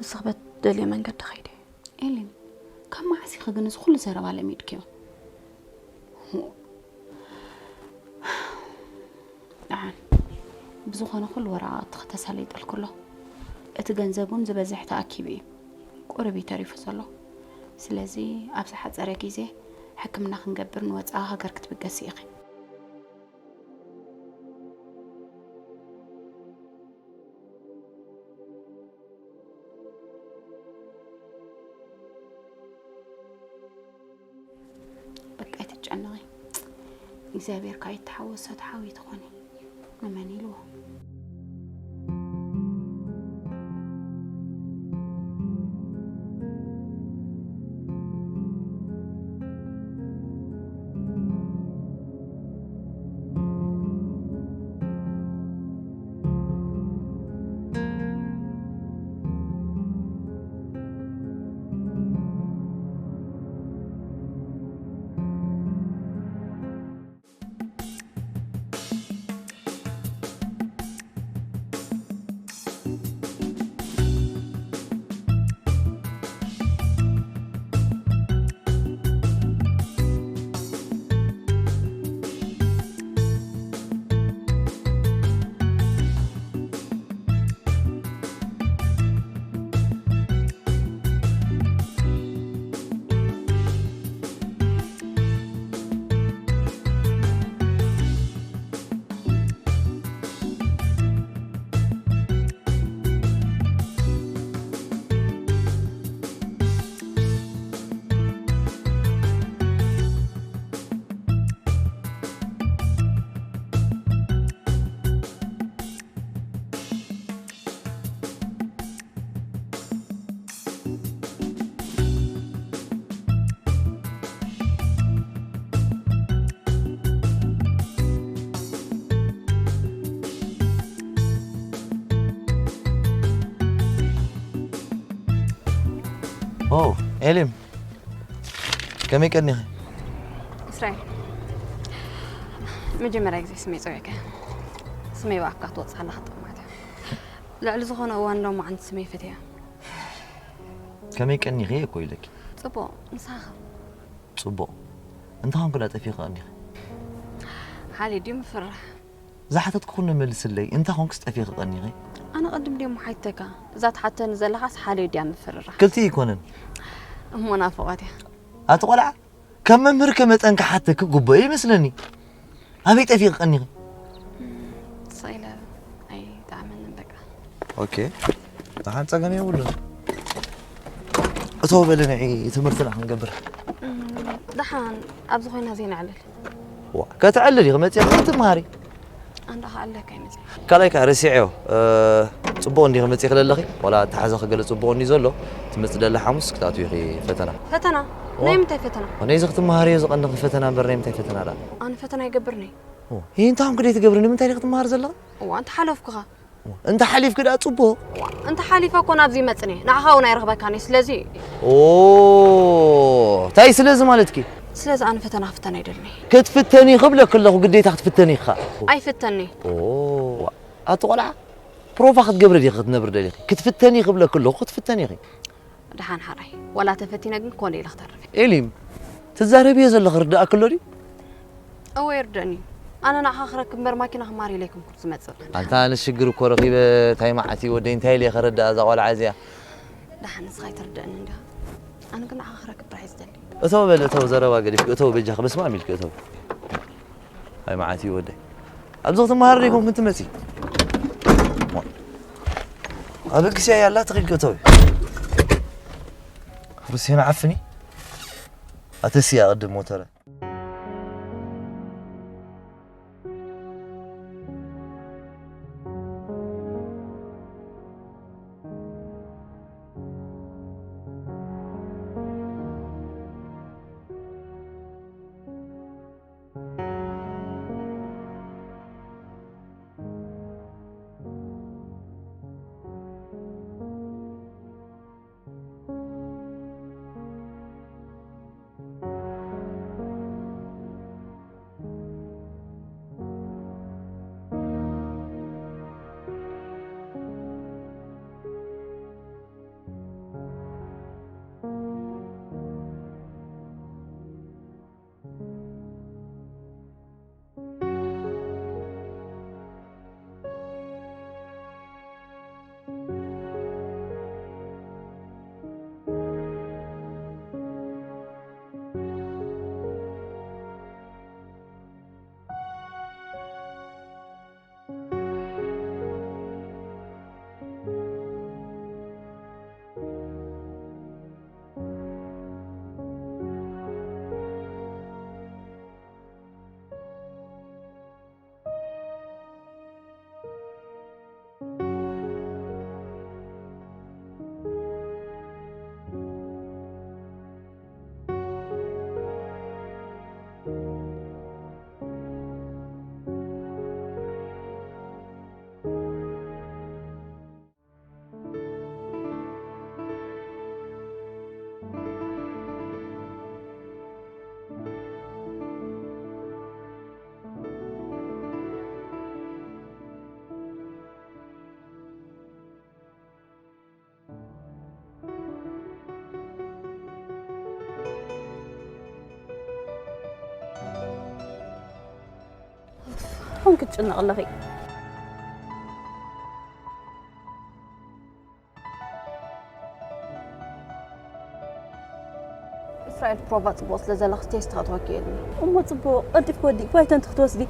ንስኺ በቲ ትደልዮ መንገዲ ኸይደ። ኤሊን፣ ካብ መዓስ ኢኺ ግን እዚ ኩሉ ዘረባ ለሚድክዮ? ደሓን፣ ብዝኾነ ኩሉ ወረቓቕትኺ ተሳሊጠልኩ ኣለኹ። እቲ ገንዘብ እውን ዝበዝሕ ተኣኪቡ እዩ። ቁሩብ እዩ ተሪፉ ዘሎ። ስለዚ ኣብ ዝሓጸረ ግዜ ሕክምና ክንገብር ንወጻኢ ሃገር ክትብገሲ ኢኺ። በቃ ኣይትጨነቒ፣ እግዚኣብሔር ከዓ ይተሓወሶ፣ ተሓዊ ትኾኒ። ንመን ኢልዎ? ኦ ኤሊም፣ ከመይ ቀኒኺ? እስራኤል፣ መጀመርያ ግዜ ስመይ ጸዊዕካ። ስመይ ብኣፍካ ትወጽእ ኣለኻ ጥቕማት እያ። ልዕሊ ዝኾነ እዋን ሎማዓንቲ ስመይ ፈትያ። ከመይ ቀኒኺ እኮ ኢለኪ። ጽቡቕ፣ ንስኻ ኸ? ጽቡቕ። እንታይ ኾንኩ ደኣ ጠፊኺ ቀኒኺ? ሓልዩ ድዩ ምፍርራሕ? ዝሓተትኩ ኩሉ መልስለይ። እንታይ ኾንክስ ጠፊኺ ቀኒኺ? ኣነ ቅድም ድየ እሞ ሓቲተካ? እዛ ትሓተኒ ዘለኻስ ሓልዮ ድያ ምፍርራሕ? ክልቲኡ ኣይኮነን። እሞ ናፍቖት እያ። ኣቲ ቖልዓ፣ ከም መምህር ከመጠን ክሓተኪ ግቡእ ይመስለኒ። ኣበይ ጠፊኺ ቀኒኺ? ስቕ ኢለ ኣይጠዓመንን በቃ። ኦኬ፣ ደሓን ጸገም የብሉን። እቶ በሊ ንዒ ትምህርትና ክንገብር። ደሓን ኣብዚ ኮይና ዘይነዕልል። ዋ፣ ከተዕልል ኢኺ መጺኺ ክትመሃሪ። ኣንዳ ከኣለካ ይመጽእ። ካልኣይ ከኣ ረሲዐዮ። እ፣ ጽቡቕ እንዲኺ መጺኺ ዘለኺ? ዋላ ኣተሓሕዛኺ ገለ ጽቡቕ እንዲዩ ዘሎ? ትመጺ ደላ ሓሙስ ክትኣትዊ ኢኺ ፈተና። ፈተና? ኦ። ናይ ምንታይ ፈተና? ነዚ ክትመሃርዮ ዝቐነኺ ፈተና እምበር ናይ ምንታይ ፈተና ደኣ? ኣነ ፈተና ኣይገብርን እየ። ኦ፣ ይህ እንታይ ኾንኪ ደይትገብሪ? ንምንታይ ዲኺ ትመሃሪ ዘለኺ? እዋ፣ እንተ ሓለፍኩ ኸ? ኦ፣ እንተ ሓሊፍኪ ደኣ ጽቡቕ። እዋ፣ እንተ ሓሊፈ እኮ ናብዚ ይመጽን እየ። ንዓኻ እውን ኣይረኽበካን እየ። ስለዚ ኦ፣ እንታይ ስለዚ ማለትኪ? ስለዚ ኣነ ፈተና ክፍተን ኣይደልን እየ። ክትፍተኒ ክብለኪ ኣለኹ፣ ግዴታ ክትፍተኒ ኢኺ ኸኣ። ኣይፍተኒ። ኦ፣ ኣቲ ቆልዓ፣ ፕሮፋ ክትገብሪ ዲኺ ክትነብሪ ደሊኺ? ክትፍተኒ ክብለኪ ኣለኹ፣ ክትፍተኒ ኢኺ። ደሓን ሓራይ፣ ዋላ ተፈቲነ ግን ኮነ ኢለ ክተርፍ እየ። ኤሊም፣ ትዛረብዮ ዘለኺ ርዳእኪ ኣሎ ድዩ? እወ ይርደእኒ። ኣነ ንዓኻ ክረክብ እምበር ማኪና ክማር ኢለ ኣይኮንኩን ዝመጽእ። ኣንታ ኣነ ሽግር እኮ ረኺበ፣ እንታይ መዓት እዩ ወደይ፣ እንታይ ኢለ እየ ከረድኣ እዛ ቆልዓ እዚኣ? ደሓን ንስኻ ኣይትርደእኒ እንዲኻ። ኣነ ግን ንዓኻ ክረክብ ጥራሕ እየ ዝደሊ። እተው በል፣ እተው፣ ዘረባ ገዲፍኪ፣ እተው በጃኺ፣ በስመ ኣብ ኢልኪ እተው። ኣይ መዓት እዩ ወደይ። ኣብዚ ክትመሃር ዶ ይኮንኩን ትመጺ? ኣበግስያ ያላ ተኺልኪ እተው። ሩስየን ዓፍኒ። ኣተስያ ቅድም ሞተረ። ኣሁን ክትጭነቕ ኣለኺ። እስራኤል ፕሮቫ ጽቡቕ ስለ ዘለኽስ ቴስት ክትወኪ የድሊ። እሞ ጽቡቕ፣ ቀልጢፍኪ ወዲእኪ ቫይታንት ክትወስዲ።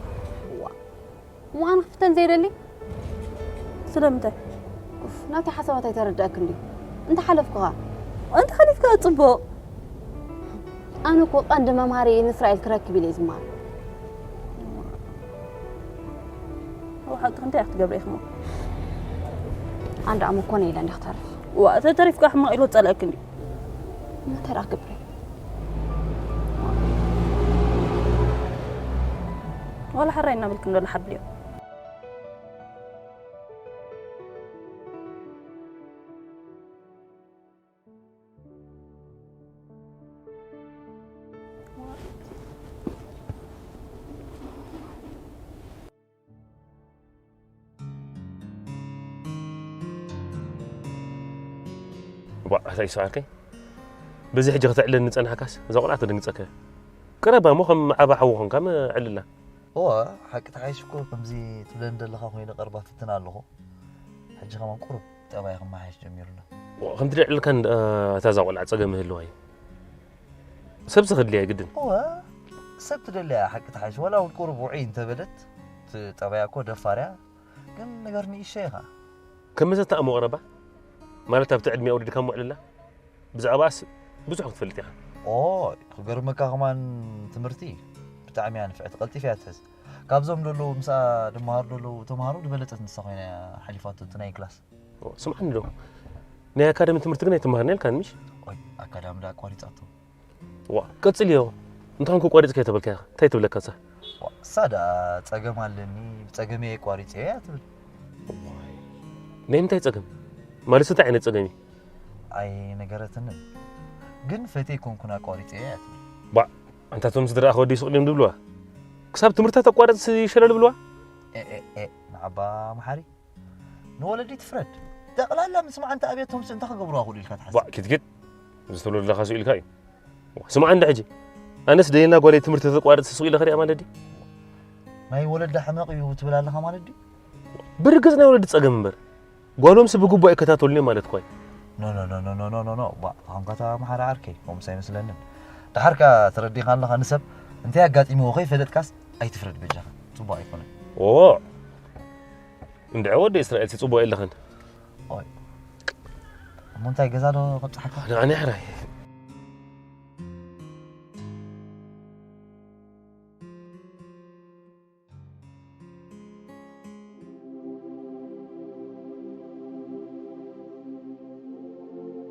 ዋ። እሞ ኣነ ክፍተን ዘይደሊ? ስለምንታይ? ኡፍ፣ ናተይ ሓሳባት ኣይተረዳእክን ድዩ? እንተ ሓለፍኩኻ። እንተ ሓሊፍካ ጽቡቕ። ኣነ እኮ ቀንዲ መምሃሪ ንእስራኤል ክረክብ ኢለ እየ ዝመሃር። ኣብ ሓቂ እንታይ ክትገብሪ ኢኺ እሞ? ኣንዳ ኣሞ ኮነ ኢለ እንዳ ክተርፍ። ዋ፣ ተተሪፍካ ሕማቕ ኢሉ ጸልአክ እንዲ። እንታይ ደኣ ክገብር እየ? ዋላ ሕራይ እናበልክ እንዶ ለሓብልዮ። ዋእ፣ እንታይ ይስዓርከይ? በዚ ሕጂ ከተዕልለኒ ጸናሕካስ፣ እዛ ቆልዓ ተደንግጸካ እያ። ቅረባ እሞ ከም ዓቢ ሓዊ ኾንካ መ-፣ ዕልላ። እወ፣ ሓቂ ተሓይሽ እኮ ከምዚ ትብለኒ ዘለኻ ኮይነ ቀርባ ፍትን ኣለኹ። ሕጂ ከማን ቁሩብ ጠባይ ክመሓየሽ ጀሚሩ ኣሎ። ዋ፣ ከምቲ ደዕልልካን፣ እ፣ እታ እዛ ቆልዓ ጸገም ይህልዋ እዩ። ሰብ ዝኸድልያ ግድን። እወ፣ ሰብ ትደልያ ሓቂ ተሓይሽ። ዋላ እውን ቁሩብ ውዑይ እንተበለት፣ እቲ ጠባያ እኮ ደፋር እያ። ግን ነገር ንእሽተይ ኢኻ። ከም መሰታ እሞ ቀረባ? ማለት ኣብቲ ዕድሚኣ ወሊድካ እሞ ዕልላ? ብዛዕባኣስ ብዙሕ ክትፈልጥ ኢኻ። ኦ፣ ክገርመካ ከማን ትምህርቲ ብጣዕሚ እያ ንፍዕቲ፣ ቀልጢፍ እያ ትሕዝ። ካብዞም ዘለዉ ምስኣ ድመሃሩ ዘለዉ ተምሃሮ ዝበለጸት ንሳ ኮይና እያ ሓሊፋቶ እቲ ናይ ክላስ። ኦ፣ ስምዓኒ ዶ? ናይ ኣካዳሚ ትምህርቲ ግን ኣይትመሃርን ኢልካን ምሽ? ኦይ፣ ኣካዳሚ ደኣ ኣቋሪጻቶ። ዋ፣ ቀጽልዮ። እንተኾንኩ ቆሪጽካ እየ ተበልካ ኢኻ። እንታይ ትብለካ እሳ? ዋ፣ እሳ ደኣ ጸገም ኣለኒ፣ ብጸገመይ ኣቋሪጸዮ እያ ትብል። ናይ ምንታይ ጸገም? ማለትስ እንታይ ዓይነት ጸገም እዩ? ኣይነገረትንን። ግን ፈትየ ኣይኮንኩን ኣቋሪጸዮ እያ ትብል። ባዕ፣ ኣንታ እቶም ስድራኣ ከወዲ ይስቕ ድዮም ዝብልዋ? ክሳብ ትምህርታ ተቋርጽ ይሸለል ዝብልዋ? ኤ፣ ኤ፣ ኤ፣ ኣባ መሓሪ፣ ንወለዲ ትፍረድ። ጠቕላላ ምስማዕ እንተ ኣብየቶም እንታይ ክገብሩ ኣኽእሉ ኢልካ ትሓስብ? ባ፣ ኪትኪት፣ እዚ ትብሎ ዘለኻ ስቕ ኢልካ እዩ። ስማዕ እንዳ ሕጂ፣ ኣነስ ደይና ጓለይ ትምህርቲ ተቋርጽ ስቕ ኢለ ክሪኣ ማለት ድዩ? ናይ ወለዳ ሕመቕ እዩ ትብል ኣለኻ ማለት ድዩ? ብርግጽ ናይ ወለዲ ጸገም እምበር፣ ጓሎምስ ብግቡእ ኣይከታተሉን እዮም ማለት እኮ እዩ። ኖ፣ ኖ፣ ኖ፣ ባ፣ ተኾንካ እታ መሓሪ ዓርከይ፣ ከምኡስ ኣይመስለንን። ደሓር ከኣ ተረዲኻ ኣለኻ ንሰብ፣ እንታይ ኣጋጢምዎ ከይፈለጥካስ ኣይትፍረድ በጃኻ። ጽቡቕ ኣይኮነን። ኦ፣ እንድዒ ወዲ እስራኤልሲ ጽቡቕ የለኽን። ኦይ። እሞ እንታይ ገዛ ዶ ከብጽሓካ? ንዓኒ ሕራይ።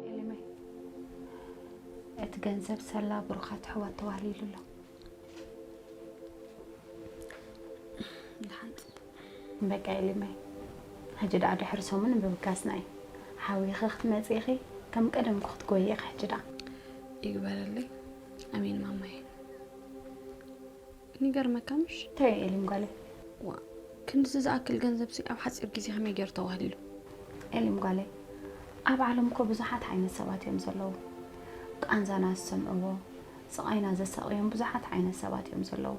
ኤሊመይ፣ እቲ ገንዘብ ሰላ ብሩኻት ኣሕዋት ተዋህሊሉ ኣሎ። ደሓን ጽቡቕ። በቃ ኤሊመይ፣ ሕጂ ደኣ ድሕሪ ሰሙን ምብጋስና እዩ። ሓዊኺ ክትመጺ ኢኺ፣ ከም ቀደምኩ ክትጎዪ ኢኺ ሕጂ ደኣ። ይግበረለይ። ኣሜን ማማየ። ይገርመካ ምሽ? እንታይ እዩ ኤሊም ጓለይ? ዋ፣ ክንድዚ ዝኣክል ገንዘብ ሲ ኣብ ሓጺር ግዜ ከመይ ገይሩ ተዋህሊሉ? ኤሊም ጓለይ፣ ኣብ ዓለም እኮ ብዙሓት ዓይነት ሰባት እዮም ዘለዉ። ቃንዛና ዝሰምዕዎ፣ ስቓይና ዘሳቕዮም ብዙሓት ዓይነት ሰባት እዮም ዘለዉ።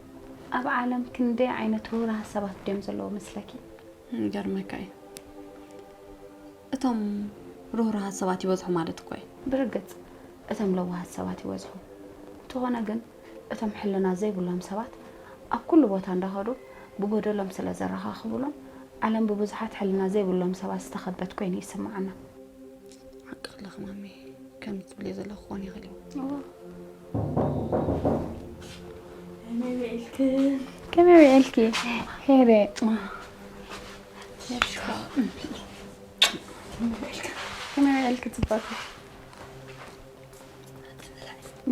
ኣብ ዓለም ክንደይ ዓይነት ርህሩሃት ሰባት ድዮም ዘለዉ መስለኪ? ይገርመካ እዩ። እቶም ርህሩሃት ሰባት ይበዝሑ ማለት እኮ እዩ። ብርግጽ፣ እቶም ለዋሃት ሰባት ይበዝሑ። እንተኾነ ግን፣ እቶም ሕልና ዘይብሎም ሰባት ኣብ ኩሉ ቦታ እንዳኸዱ ብጎደሎም ስለ ዘረኻኽቡሎም፣ ዓለም ብብዙሓት ሕልና ዘይብሎም ሰባት ዝተኸበት ኮይኑ ይስምዓና። ሓቂ ኣለኺ ማሚ፣ ከምዚ ትብልዮ ዘለኺ ክኾን ይኽእል እዩ። እዋ። ከመይ ውዒልክን? ከመይ ውዒልኪ? ሄረ። ከመይ ውዒልኪ ጽባኺ?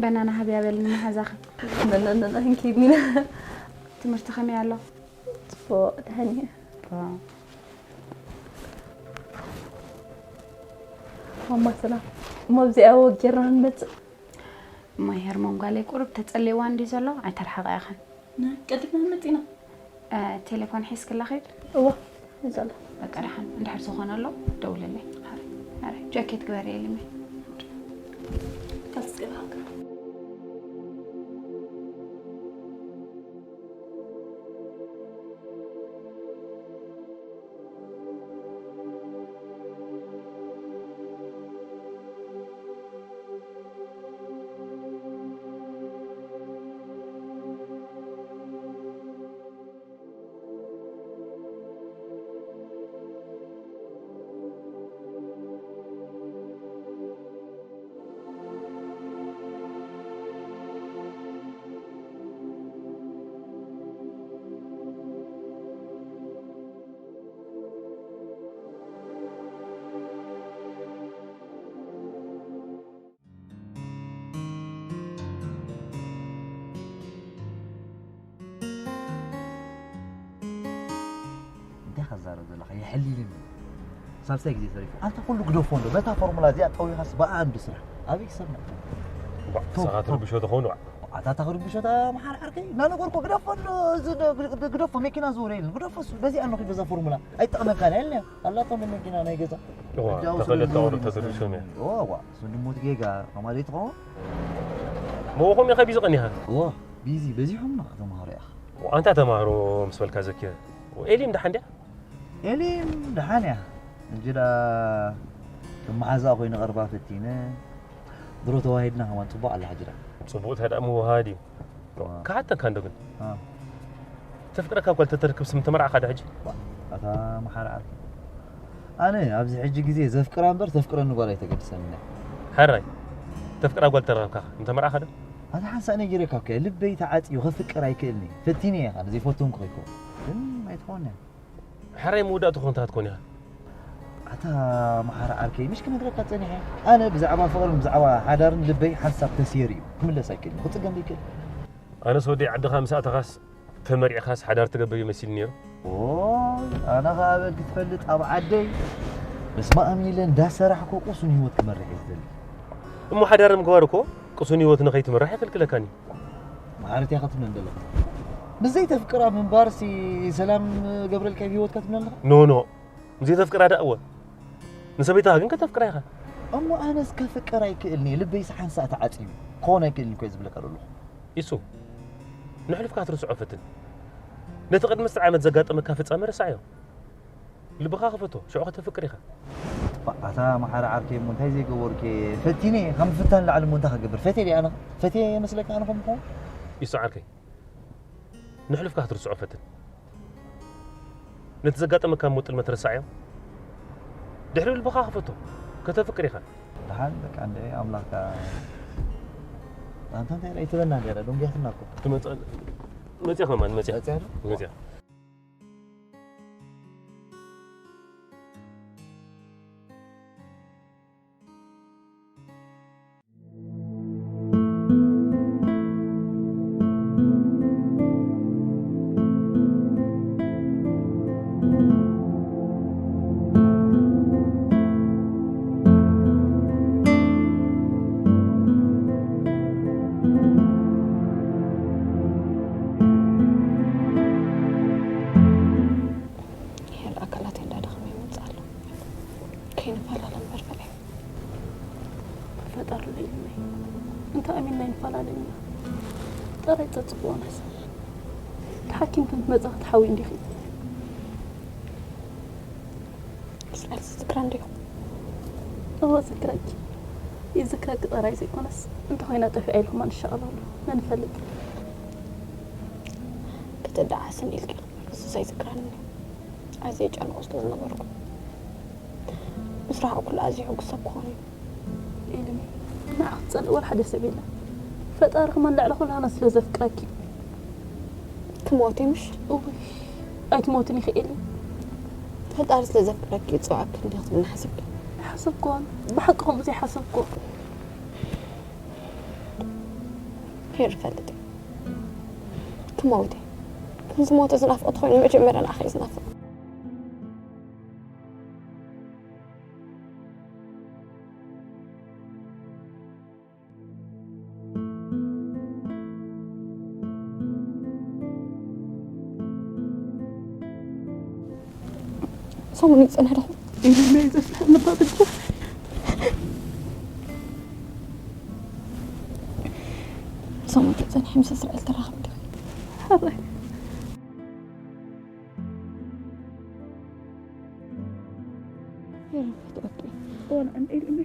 በናና ሃብያ በልኒ መሓዛኺ። በናና ክንከይድ ኢና። ትምህርቲ ከመይ ኣሎ? ጽቡቕ፣ ደሓን እየ። ማማ ሰላም። እሞ ኣብዚኣ ወጊርና ንመጽእ። እሞ ሄርሞን ጓለይ ቁሩብ ተጸልይዋ እንድዩ ዘሎ፣ ኣይተርሕቓ ኢኽን። ና፣ ቀልጢፍና ንመጽእ ኢና። እ፣ ቴሌፎን ሒዝክላ ኺድ? እወ፣ ሒዘ ኣለኹ። በቃ ደሓን፣ እንድሕር ዝኾነ ኣሎ፣ ደውለለይ። ሓራይ። ሓራይ፣ ጃኬት ግበሪ ኤሊመይ። ካልሲ ገለ ሃብካ። እንታይ ከዛረብ ዘለኻ? የሕሊልኒ። ሳልሳይ ግዜ ተሪፉ። ኣንታ ኩሉ ግደፎ እንዶ፣ በታ ፎርሙላ እዚኣ ጠዊኻስ ብኣ እንዶ ስራሕ። ኣበይ ክሰምዕ? ባ፣ ቶ፣ ንስኻ ቶ። ትርብሾ ተኾኑ። ኣታ ተኽርብሾ፣ እታ መሓር ዓርከይ። እናነገርኩ ግደፎ እንዶ፣ እዚ ዶ፣ ግደፎ፣ መኪና ዝውረ የለን። ግደፎ እሱ፣ በዚኣ እንዶ በዛ ፎርሙላ። ኣይጠቕመካን እያ፣ ኣላቶ መኪና ናይ ገዛ። እዋ፣ ሕጂ ኣብ ተኸለተ ስለ ወረድ ዝውረ ተዝርሾም እያ። እዋ፣ እዋ። እሱ ንሞት ጌጋ ከማለይ ትኸውን? መወኹም ኢኻ ቢዚ ቀኒኻ? እዋ፣ ቢዚ በዚሖም ነው ተማሃሮ ኢኻ። ኣንታ ተማሃሮ ምስ በልካ ዘኪረ። ኤሊም ደሓን ድያ? ኤሊም ደሓን እያ። እንጂ ደኣ ከም መሓዛኣ ኮይኑ ቀርባ ፈቲነ። ድሮ ተዋሂድና ከማን ጽቡቕ ኣላ ሕጂ ደኣ። ጽቡቕ ተደኣ ምውሃድ እዩ። ዋ። ክሓተካ እንዶ ግን። አ። ተፍቅረካ ጓል ተተርክብ ስም ተመርዓኻ ዶ ሕጂ? ዋ፣ ኣታ መሓር ዓርኪ። ኣነ ኣብዚ ሕጂ ግዜ ዘፍቅራ እምበር ተፍቅረኒ ጓል ኣይተገድሰንን እያ። ሕራይ፣ ተፍቅራ ጓል ተረኸብካ፣ እንተመርዓኻ ዶ? ኣታ ሓንሳእ ነጊረካ እኮ እየ፣ ልበይ ተዓጽዩ ከፍቅር ኣይክእልን እየ። ፈቲነ እየ፣ ኣነ ዘይፈትዎም ክኸይኮ። ግን ኣይትኾን እያ። ሕራይ መወዳእቱ ኾንታት ኮን እያ። ኣታ መሓር ዓርከይ፣ ምሽ ክነግረካ ጸኒሐ። ኣነ ብዛዕባ ፍቕርን ብዛዕባ ሓዳርን ልበይ ሓንሳብ ተስየር እዩ። ክምለስ ኣይክእልን፣ ክጽገም ይክእል። ኣነስ ወደይ ዓድኻ ምስ ኣተኻስ ተመሪዕኻስ ሓዳር ትገብር ይመስል ነይሩ። ኦይ፣ ኣነ ኸኣ በል ክትፈልጥ ኣብ ዓደይ በስመ ኣብ ኢለ እንዳሰራሕኩ ቁሱን ህይወት ክመርሕ እየ ዝደሊ። እሞ ሓዳር ምግባር እኮ ቁሱን ህይወት ንኸይትምራሕ ይኽልክለካን እዩ። መሓረት እያ ክትብለኒ ዘለኻ። ብዘይተፍቅራ ምንባርሲ ሰላም ገብረልካ ኣብ ህይወትካ ትብለኒ ኣለኻ? ኖ፣ ኖ። ብዘይተፍቅራ ደኣ እወ። ንሰበይትኻ ግን ከተፍቅራ ኢኻ። እሞ ኣነስ ከፍቅር ኣይክእልን እየ። ልበይስ ሓንሳእ ተዓጽዩ። ክኾን ኣይክእልን እኮ እየ ዝብለካ ዘለኹ። ኢሱ፣ ንሕሉፍካ ክትርስዖ ፈትን። ነቲ ቅድሚ ዕስራ ዓመት ዘጋጠመካ ፍጻመ ርሳዕዮ። ልብኻ ክፈቶ፣ ሽዑ ከተፍቅር ኢኻ። እታ መሓሪ ዓርከይ እሞ እንታይ ዘይገበርኩ እየ? ፈቲነ እየ። ካብ ምፍታን ላዕሊ እሞ እንታይ ክገብር? ፈትየ ድየ ኣነ? ፈትየ እየ መስለካ ኣነ ከም ምኾን? ኢሱ ዓርከይ፣ ንሕሉፍካ ክትርስዖ ፈትን። ነቲ ዘጋጠመካ እሞ ጥልመት ረሳዕዮ። ድሕሪኡ ልብኻ ክፈቶ፣ ከተፍቅር ኢኻ። ደሓን በቃ እንድዒ ኣምላኽ ከኣ ኣንታ እንታይ ርኣይ ትበና እንድያ ደንጉያትና እኮ። ትመጽእ-፣ መጽያ ከማን መጽያ። መጽያ ዶ? መጽያ። ይሄን ኣካላት እንዳደኸመ ይመጽእ ኣሎ። ከይንፈላለ እምበር በለይ። ፈጣሪ ለይለይ። እንተ ኣሚንና ይንፈላለ ኢና። ጥራይ ጸጽብዎ ናስ። ተሓኪምኪ ክትመጻ ክትሓዊ እንዲኺ። እስራኤል ዝዝክራ እንዲኹ። እወ ዝክረኪ። ይዝክረኪ ጥራይ ዘይኮነስ እንተ ኮይና ጠፊኣ ኢልኩም ኣንሻቕላሉ። መን ይፈልጥ? ክትደዓስን ኢልኪ። እሱ ዘይዝክረኒ። ኣዝየ ጨንቆ ስለ ዝነበርኩ። ምስ ረሓቕኩሉ ኣዝዩ ሕጉስ ሰብ ክኾን እዩ። ኤልሚ፣ ንዓኺ ዝጸልእ ወላ ሓደ ሰብ የለን። ፈጣሪ ከማን ልዕሊ ኩሉ ኣነ ስለ ዘፍቅረኪ። ትሞቲ ምሽ? እውይ፣ ኣይትሞትን ኢኺ ኤሊ። ፈጣሪ ስለ ዘፍቅረኪ ይጽውዓኪ እንዲኺ ክትብልኒ ሓሲብኪ? ሓሰብኩ፣ ብሓቂ ከምኡ ዘይሓሰብኩ። ሄር ይፈልጥ እዩ። ክመውት እየ። ከም ዝሞተ ዝናፍቆ ተኾይኑ መጀመርያ ንዓኺ እየ ዝናፍቅ። ሰሙን ይጸንሕ ዶ? ኢሉና ይጸንሕ ነባ ብቻ። ሰሙን ተጸንሒ ምስ እስራኤል ተራኸብ ዶ? ሓራይ። የረፈት ኦኬ። ቆልዓ ኢሉኒ።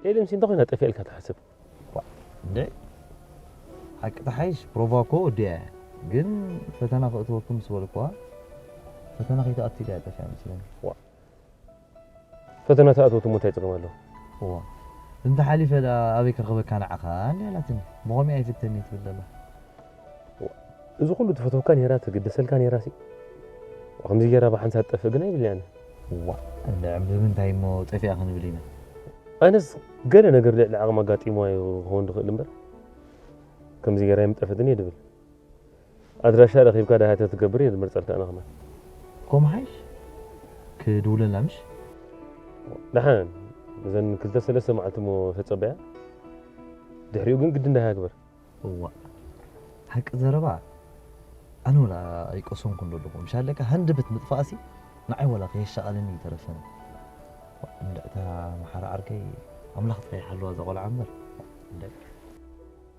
ኤልምሲ እንተ ኾይና ጠፊኣልካ ትሓስብ? ዋ፣ እንደ ሓቂ ተሓይሽ ፕሮቫ እኮ ወዲኣ እያ። ግን ፈተና ከእትወኩም ምስ በልኩዋ፣ ፈተና ከይትኣቱ ኢላ እያ ጠፊኣ መስለኒ። ዋ፣ ፈተና ተኣትወት እሞ እንታይ ጸገም ኣለዎ? እዋ፣ እንተ ሓሊፈ ደኣ ኣበይ ክረኽበካ ንዓኻ? እንዲ ኣላትኒ። ብኸመይ ኣይፍተኒ ትብል ዘላ? እዋ፣ እዚ ኩሉ ትፈትወካ ነይራ፣ ትግደሰልካ ነይራ ሲ። ከምዚ ገይራ ብሓንሳብ ትጠፍእ ግን ኣይብልን'የ ኣነ። እዋ፣ እንድዒ ብምንታይ እሞ ጠፊኣ ክንብል ኢና? ኣነስ ገለ ነገር ልዕሊ ዓቕሚ ኣጋጢምዋ እዩ ክኸውን ዝኽእል እምበር፣ ከምዚ ገይራ ኣይምጠፈትን እየ ድብል። ኣድራሻ ረኺብካ ደሃ ተትገብር እየ ዝመርጸልካ ኣነ ከማን። ከምኡ ሓይሽ ክድውለላ ምሽ? ደሓን፣ እዘን ክልተ ሰለስተ መዓልቲ እሞ ተጸበያ። ድሕሪኡ ግን ግድን ደሃ ግበር። እዋእ፣ ሓቂ ዘረባ ኣነ ወላ ኣይቀሰንኩን ዘለኹ። ምሽ ኣለካ ሃንደበት ምጥፋእሲ ንዓይ ወላ ከየሻቐለኒ ይተረፈኒ። እንድዕታ መሓሪ ዓርከይ ኣምላኽ ጥራይ ይሓልዋ እዛ ቆልዓ እምበር። እንድዕ።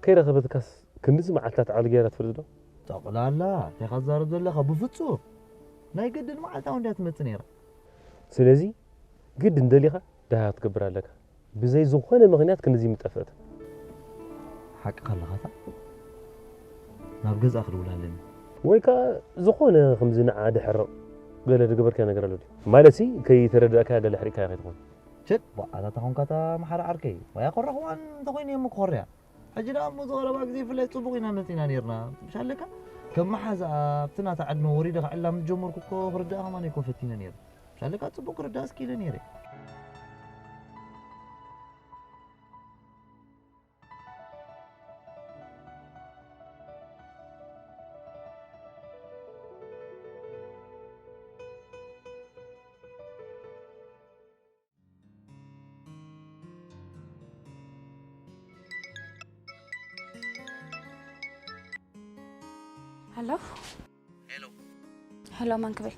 ከይረኸበትካስ ክንድዚ መዓልትታት ዓሊ ገይራ ትፈልጥ ዶ? ጠቕላላ እንታይ ኢኻ ትዛረብ ዘለኻ? ብፍጹም። ናይ ግድን መዓልታ እውን ድያ ትመጽእ ነይራ። ስለዚ ግድን ደሊኻ ደሃ ክትገብር ኣለካ። ብዘይ ዝኾነ ምኽንያት ክንድዚ ምጠፍአት። ሓቅኻ ኣለኻታ። ናብ ገዝኣ ክድውል ኣለኒ። ወይ ከኣ ዝኾነ ከምዚ ንዓ ደሕርቕ ገለ ዝገበርካዮ ነገር ኣሎ ድዩ? ማለትሲ ከይተረዳእካያ ገለ ሕሪቕካያ ከይትኾን። ችድ፣ ዋእ፣ ኣታ ተኾንካ እታ መሓራ ዓርከይ። ዋይ፣ ኣኾራኹዋን እንተኾይኑ እየ እሞ ክኾርያ። ሕጂ ደኣ እሞ ዝቐረባ ግዜ ብፍላይ ጽቡቕ ኢና መጺና ኔርና። ምሽ ኣለካ? ከም መሓዛኣ ኣብቲ ናታ ዕድመ ወሪደ ክዕላ ምስ ጀመርኩ እኮ ክርድኣ ከማን እኮ ፈቲነ ኔረ። ምሽ ኣለካ? ጽቡቕ ክርድኣ እስኪ ኢለ ኔረ። ሄሎ። ሄሎ። ሄሎ፣ መን ክብል?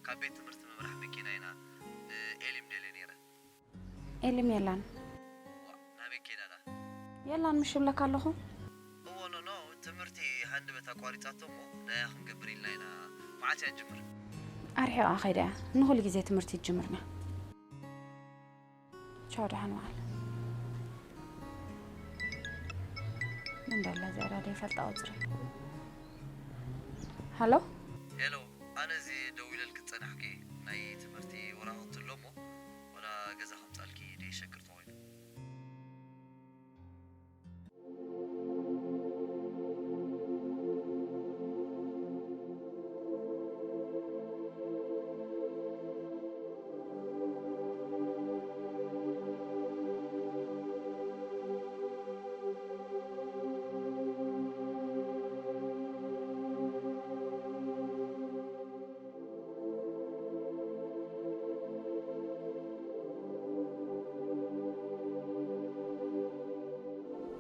ካብ ቤት ትምህርቲ ምምራሕ መኪና ኢና ንኤሊም ደልየ ነይረ። ኤሊም የላን። ዋ፣ ናበይ ከይዳ ኣላ? የላን ምሽ እብለካ ኣለኹ። እዎ፣ ኖ፣ ኖ፣ ትምህርቲ ሃንደበት ኣቋሪጻቶ እሞ ናያ ክንገብር ኢልና ኢና። መዓስ እያ ትጅምር? ኣርሒቓ ከይዳ እያ። ንኹሉ ግዜ ትምህርቲ ትጅምርና። ቻው፣ ደሓን ዋል። መን ደላ እዚኣ? ዳደ ይፈልጣ ቁጽሪ። ሃሎ? ሄሎ፣ ኣነ እዚ ደዊለልኪ ዝጸናሕኩ ናይ ትምህርቲ ወረቐት ኣሎ እሞ፣ ዋላ ገዛ ከምጻልኪ ደይሸግር ተኾይኑ።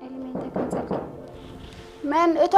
ኤሊሜንተ ከምጸልኪ። መን እቶ?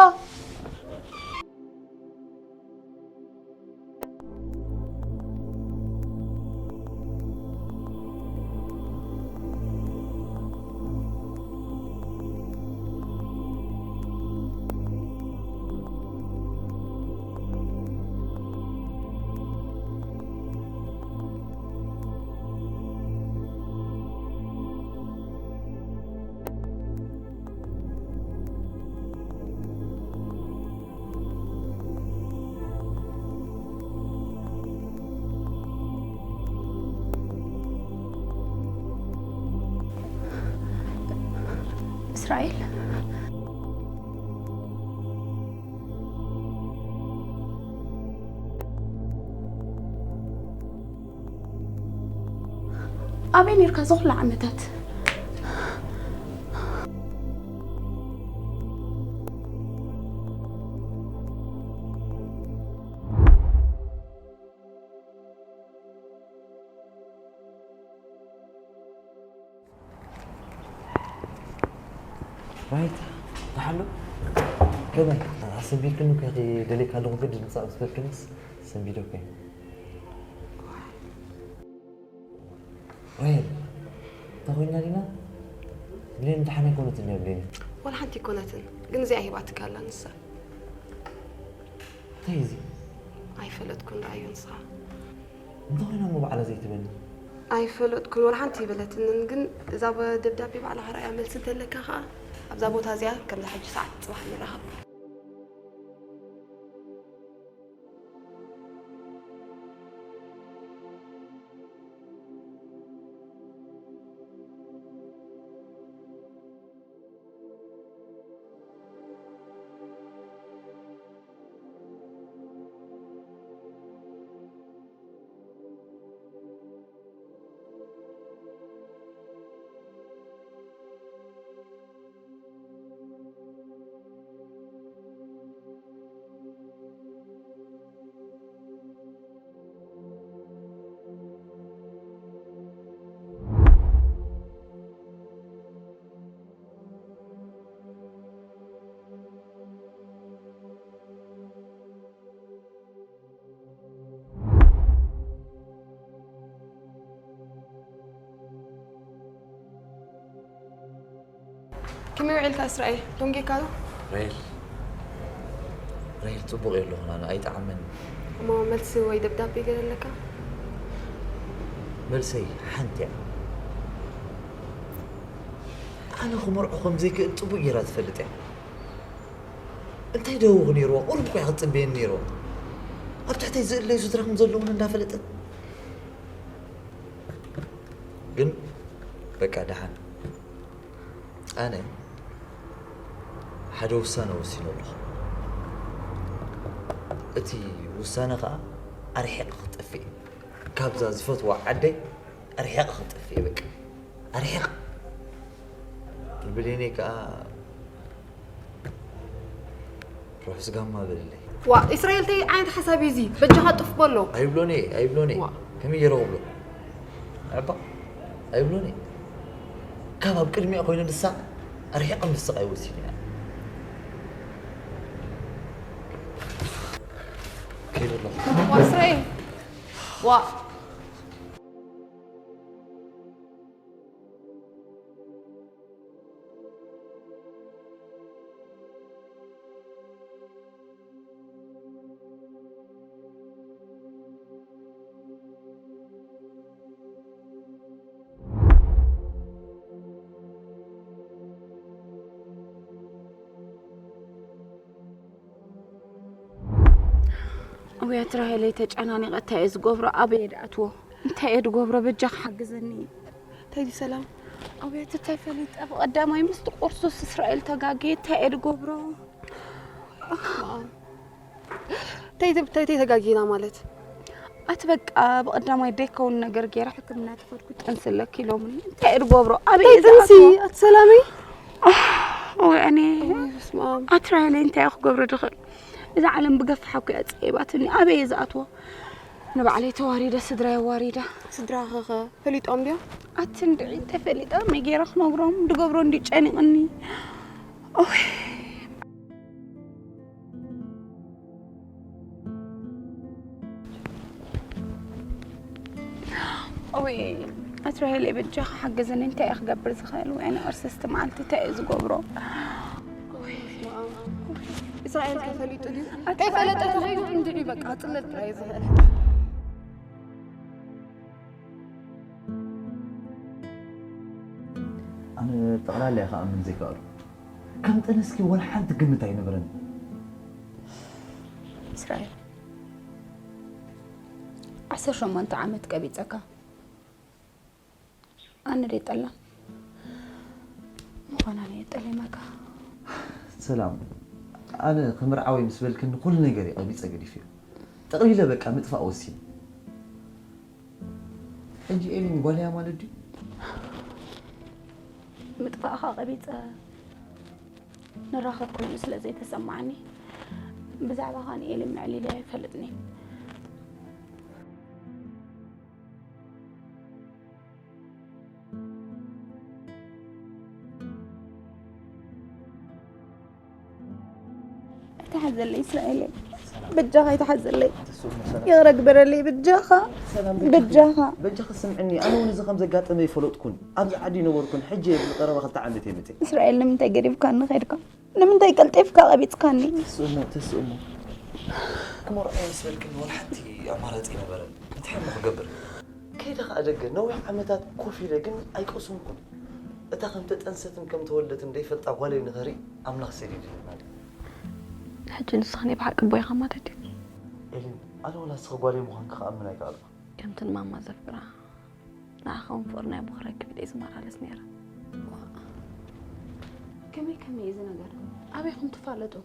እስራኤል፣ ኣበይ ነርካ እዚ ኩሉ ዓመታት? ራይት፣ ተሓሉ። ከመይ? ኣሰንቢድክኒ እኮ ኢኺ፣ ደልየካ ኣለኹ ግዲ ምጻእ ምስ በልክንስ ኣሰንቢደ እኮ እየ። ራሄል፣ እንታይ ኮይና ዲና? ብሌን ደሓን ኣይኮነትን እያ ብሌን። ዋላ ሓንቲ ኣይኮነትን፣ ግን እዚኣ ሂባትካ ኣላ ንሳ። እንታይ እዚ? ኣይፈለጥኩን፣ ረኣዮ ንስኻ። እንታይ ኮይና እሞ ባዕላ ዘይትበኒ? ኣይፈለጥኩን፣ ዋላ ሓንቲ ኣይበለትንን፣ ግን እዛ ብ-፣ ደብዳቤ ባዕልኻ ረኣያ መልሲ እንተለካ ኸኣ ኣብዛ ቦታ እዚኣ ከምዛ ሕጂ ሰዓት ጽባሕ ንራኸብ። ከመይ ውዒልካ እስራኤል? ደንጊካ ዶ? ራሄል፣ ራሄል፣ ጽቡቕ እየ ኣለኹ፣ ኣነ ኣይጠዓመን። እሞ መልሲ ወይ ደብዳቤ ገለ ኣለካ? መልሰይ ሓንቲ እያ። ኣነ ክመርዖ ከም ዘይክእል ጽቡቕ ጌራ ትፈልጥ እያ። እንታይ ደውኹ ነይርዋ? ቁሩብ እኮ እያ ክትጽበየኒ ነይርዋ። ኣብ ትሕተይ ዝእለዩ ስድራኹም ዘለውን እንዳፈለጠት። ግን በቃ ደሓን። ኣነ ሓደ ውሳነ ወሲነ ኣለኹ። እቲ ውሳነ ኸኣ ኣርሒቐ ክጠፍእ እዩ። ካብዛ ዝፈትዋ ዓደይ ኣርሒቐ ክጠፍእ እየ በቃ። ኣርሒቐ። ብሌነይ ከኣ ርሑስ ጋማ በልለይ። ዋ፣ እስራኤል፣ እንታይ ዓይነት ሓሳብ እዩ እዚ? በጃኻ ጥፍ በሎ። ኣይብሎን እየ፣ ኣይብሎን እየ። ዋ። ከመይ ገይረ ክብሎ? ኣባ፣ ኣይብሎን እየ። ካብ ኣብ ቅድሚኣ ኮይኑ ንሳ ኣርሒቐ ምስቕ ኣይወስድን እያ። ከይደ ኣለኹ። ዋ፣ እስራኤል። ዋ። ውያት ራሄለይ ተጨናኒቐ እንታይ እየ ዝገብሮ? ኣበይ እየ ድኣትዎ? እንታይ እየ ድገብሮ? በጃኻ ሓግዘኒ። እንታይ ድዩ ሰላም? ኣውያት እንታይ ፈሊጠ? ብቐዳማይ ምስቲ ቁርሱስ እስራኤል ተጋግየ እንታይ እየ ድገብሮ? እንታይ ተ- እንታይ እንታይ ተጋጊና ማለት? ኣቲ በቃ ብቐዳማይ ደይከውን ነገር ገይረ ሕክምና ተኸድኩ ጥንሲ ኣለኪ ኢሎምኒ። እንታይ እየ ድገብሮ? ኣበይ እንታይ እየ ጥንሲ? ዝኣትዎ? ኣቲ ሰላመይ? ወይ ኣነ ወይ በስመ ኣብ። ኣቲ ራሄለይ እንታይ እየ ክገብሮ ድኽእል? እዛ ዓለም ብገፋሓ እኮ እያ ጸይባትኒ። ኣበይ እየ ዝኣትዎ? ንባዕለይ ተዋሪደ፣ ስድራይ ኣዋሪደ። ስድራኸኸ ፈሊጦም ድዮም? ኣቲ እንድዒ እንተፈሊጠ መይ ገይረ ክነግሮም? ድገብሮ እንድዩ ጨኒቕኒ። ኦይ። ኦይ፣ ኣቲ ራሄለይ በጃኻ ሓግዝኒ። እንታይ እየ ክገብር ዝኽእል? ወይ ኣነ ቅርስስቲ መዓልቲ እንታይ እየ ዝገብሮ? እስራኤል ከፈሊጡ ድዩ? ከይፈለጠ ተኸይዱ እንድዒ በቃ ጽለል ጥራይ ዝኽእል። ኣነ ጠቕላላ እየ ክኣምን ዘይከኣሉ። ከም ጠነስኪ ወላ ሓንቲ ግምት ኣይነበረን። እስራኤል፣ ዓሰርተ ሸሞንተ ዓመት ቀቢጸካ። ኣነ ደይ ጠላም ምዃና እየ ጠሊመካ። ሰላም፣ ኣነ ክምርዓወይ ምስ በልክኒ ኩሉ ነገር እዩ ቀቢጸ ገዲፍዮ። ጠቕሊለ በቃ ምጥፋእ ወሲነ። ሕጂ ኤሊን ጓል እያ ማለት ድዩ? ምጥፋእኻ ቀቢጸ ንራኸብ ኮይኑ ስለ ዘይተሰማዓኒ ብዛዕባኻ ንኤሊን ምዕሊለ ኣይፈልጥን እየ። ኣይትሓዘለይ እስራኤለይ፣ በጃኻ ኣይትሓዘለይ። ትስእሞ ሰላም። ይቕረ ግበረለይ በጃኻ፣ ሰላም፣ በጃኻ። በጃኻ። በጃኻ ስምዕኒ፣ ኣነ እውን እዚ ከም ዘጋጠመ ይፈለጥኩን ኣብዚ ዓዲ ይነበርኩን። ሕጂ እየ ብዝቐረባ ክልተ ዓመት እየ መፅእ። እስራኤል ንምንታይ ገዲፍካኒ ኸድካ? ንምንታይ ቀልጢፍካ ቀቢጽካኒ? ትስእሞ፣ ትስእሞ። ክመርዖ ምስ በልክኒ ወላ ሓንቲ ኣማራጺ ኣይነበረን። እንታይ እሞ ክገብር? ከይደ ኸኣ ደገ ነዊሕ ዓመታት ኮፍ ኢለ ግን ኣይቀሰንኩን። እታ ከም ተጠንሰትን ከም ተወልደትን ዘይፈልጣ ጓለይ ንኸርኢ ኣምላኽ ሰዲድለና ድዩ? ሕጂ ንስኻ ናይ ብሓቂ ኣቦይ ኢኻ ማለት ድዩ? ኤሊን፣ ኣነ ወላ ንስኺ ጓለይ ምዃንኪ ክኣምን ኣይከኣልኩን። ከምቲ ንማማ ዘፍቅራ ንዓኻ እውን ፍቕሪ ናይ ኣቦ ክረክብ ኢለ እየ ዝመላለስ ነይረ። ከመይ ከመይ እዩ እዚ ነገር? ኣበይ ኢኹም ትፋለጡ?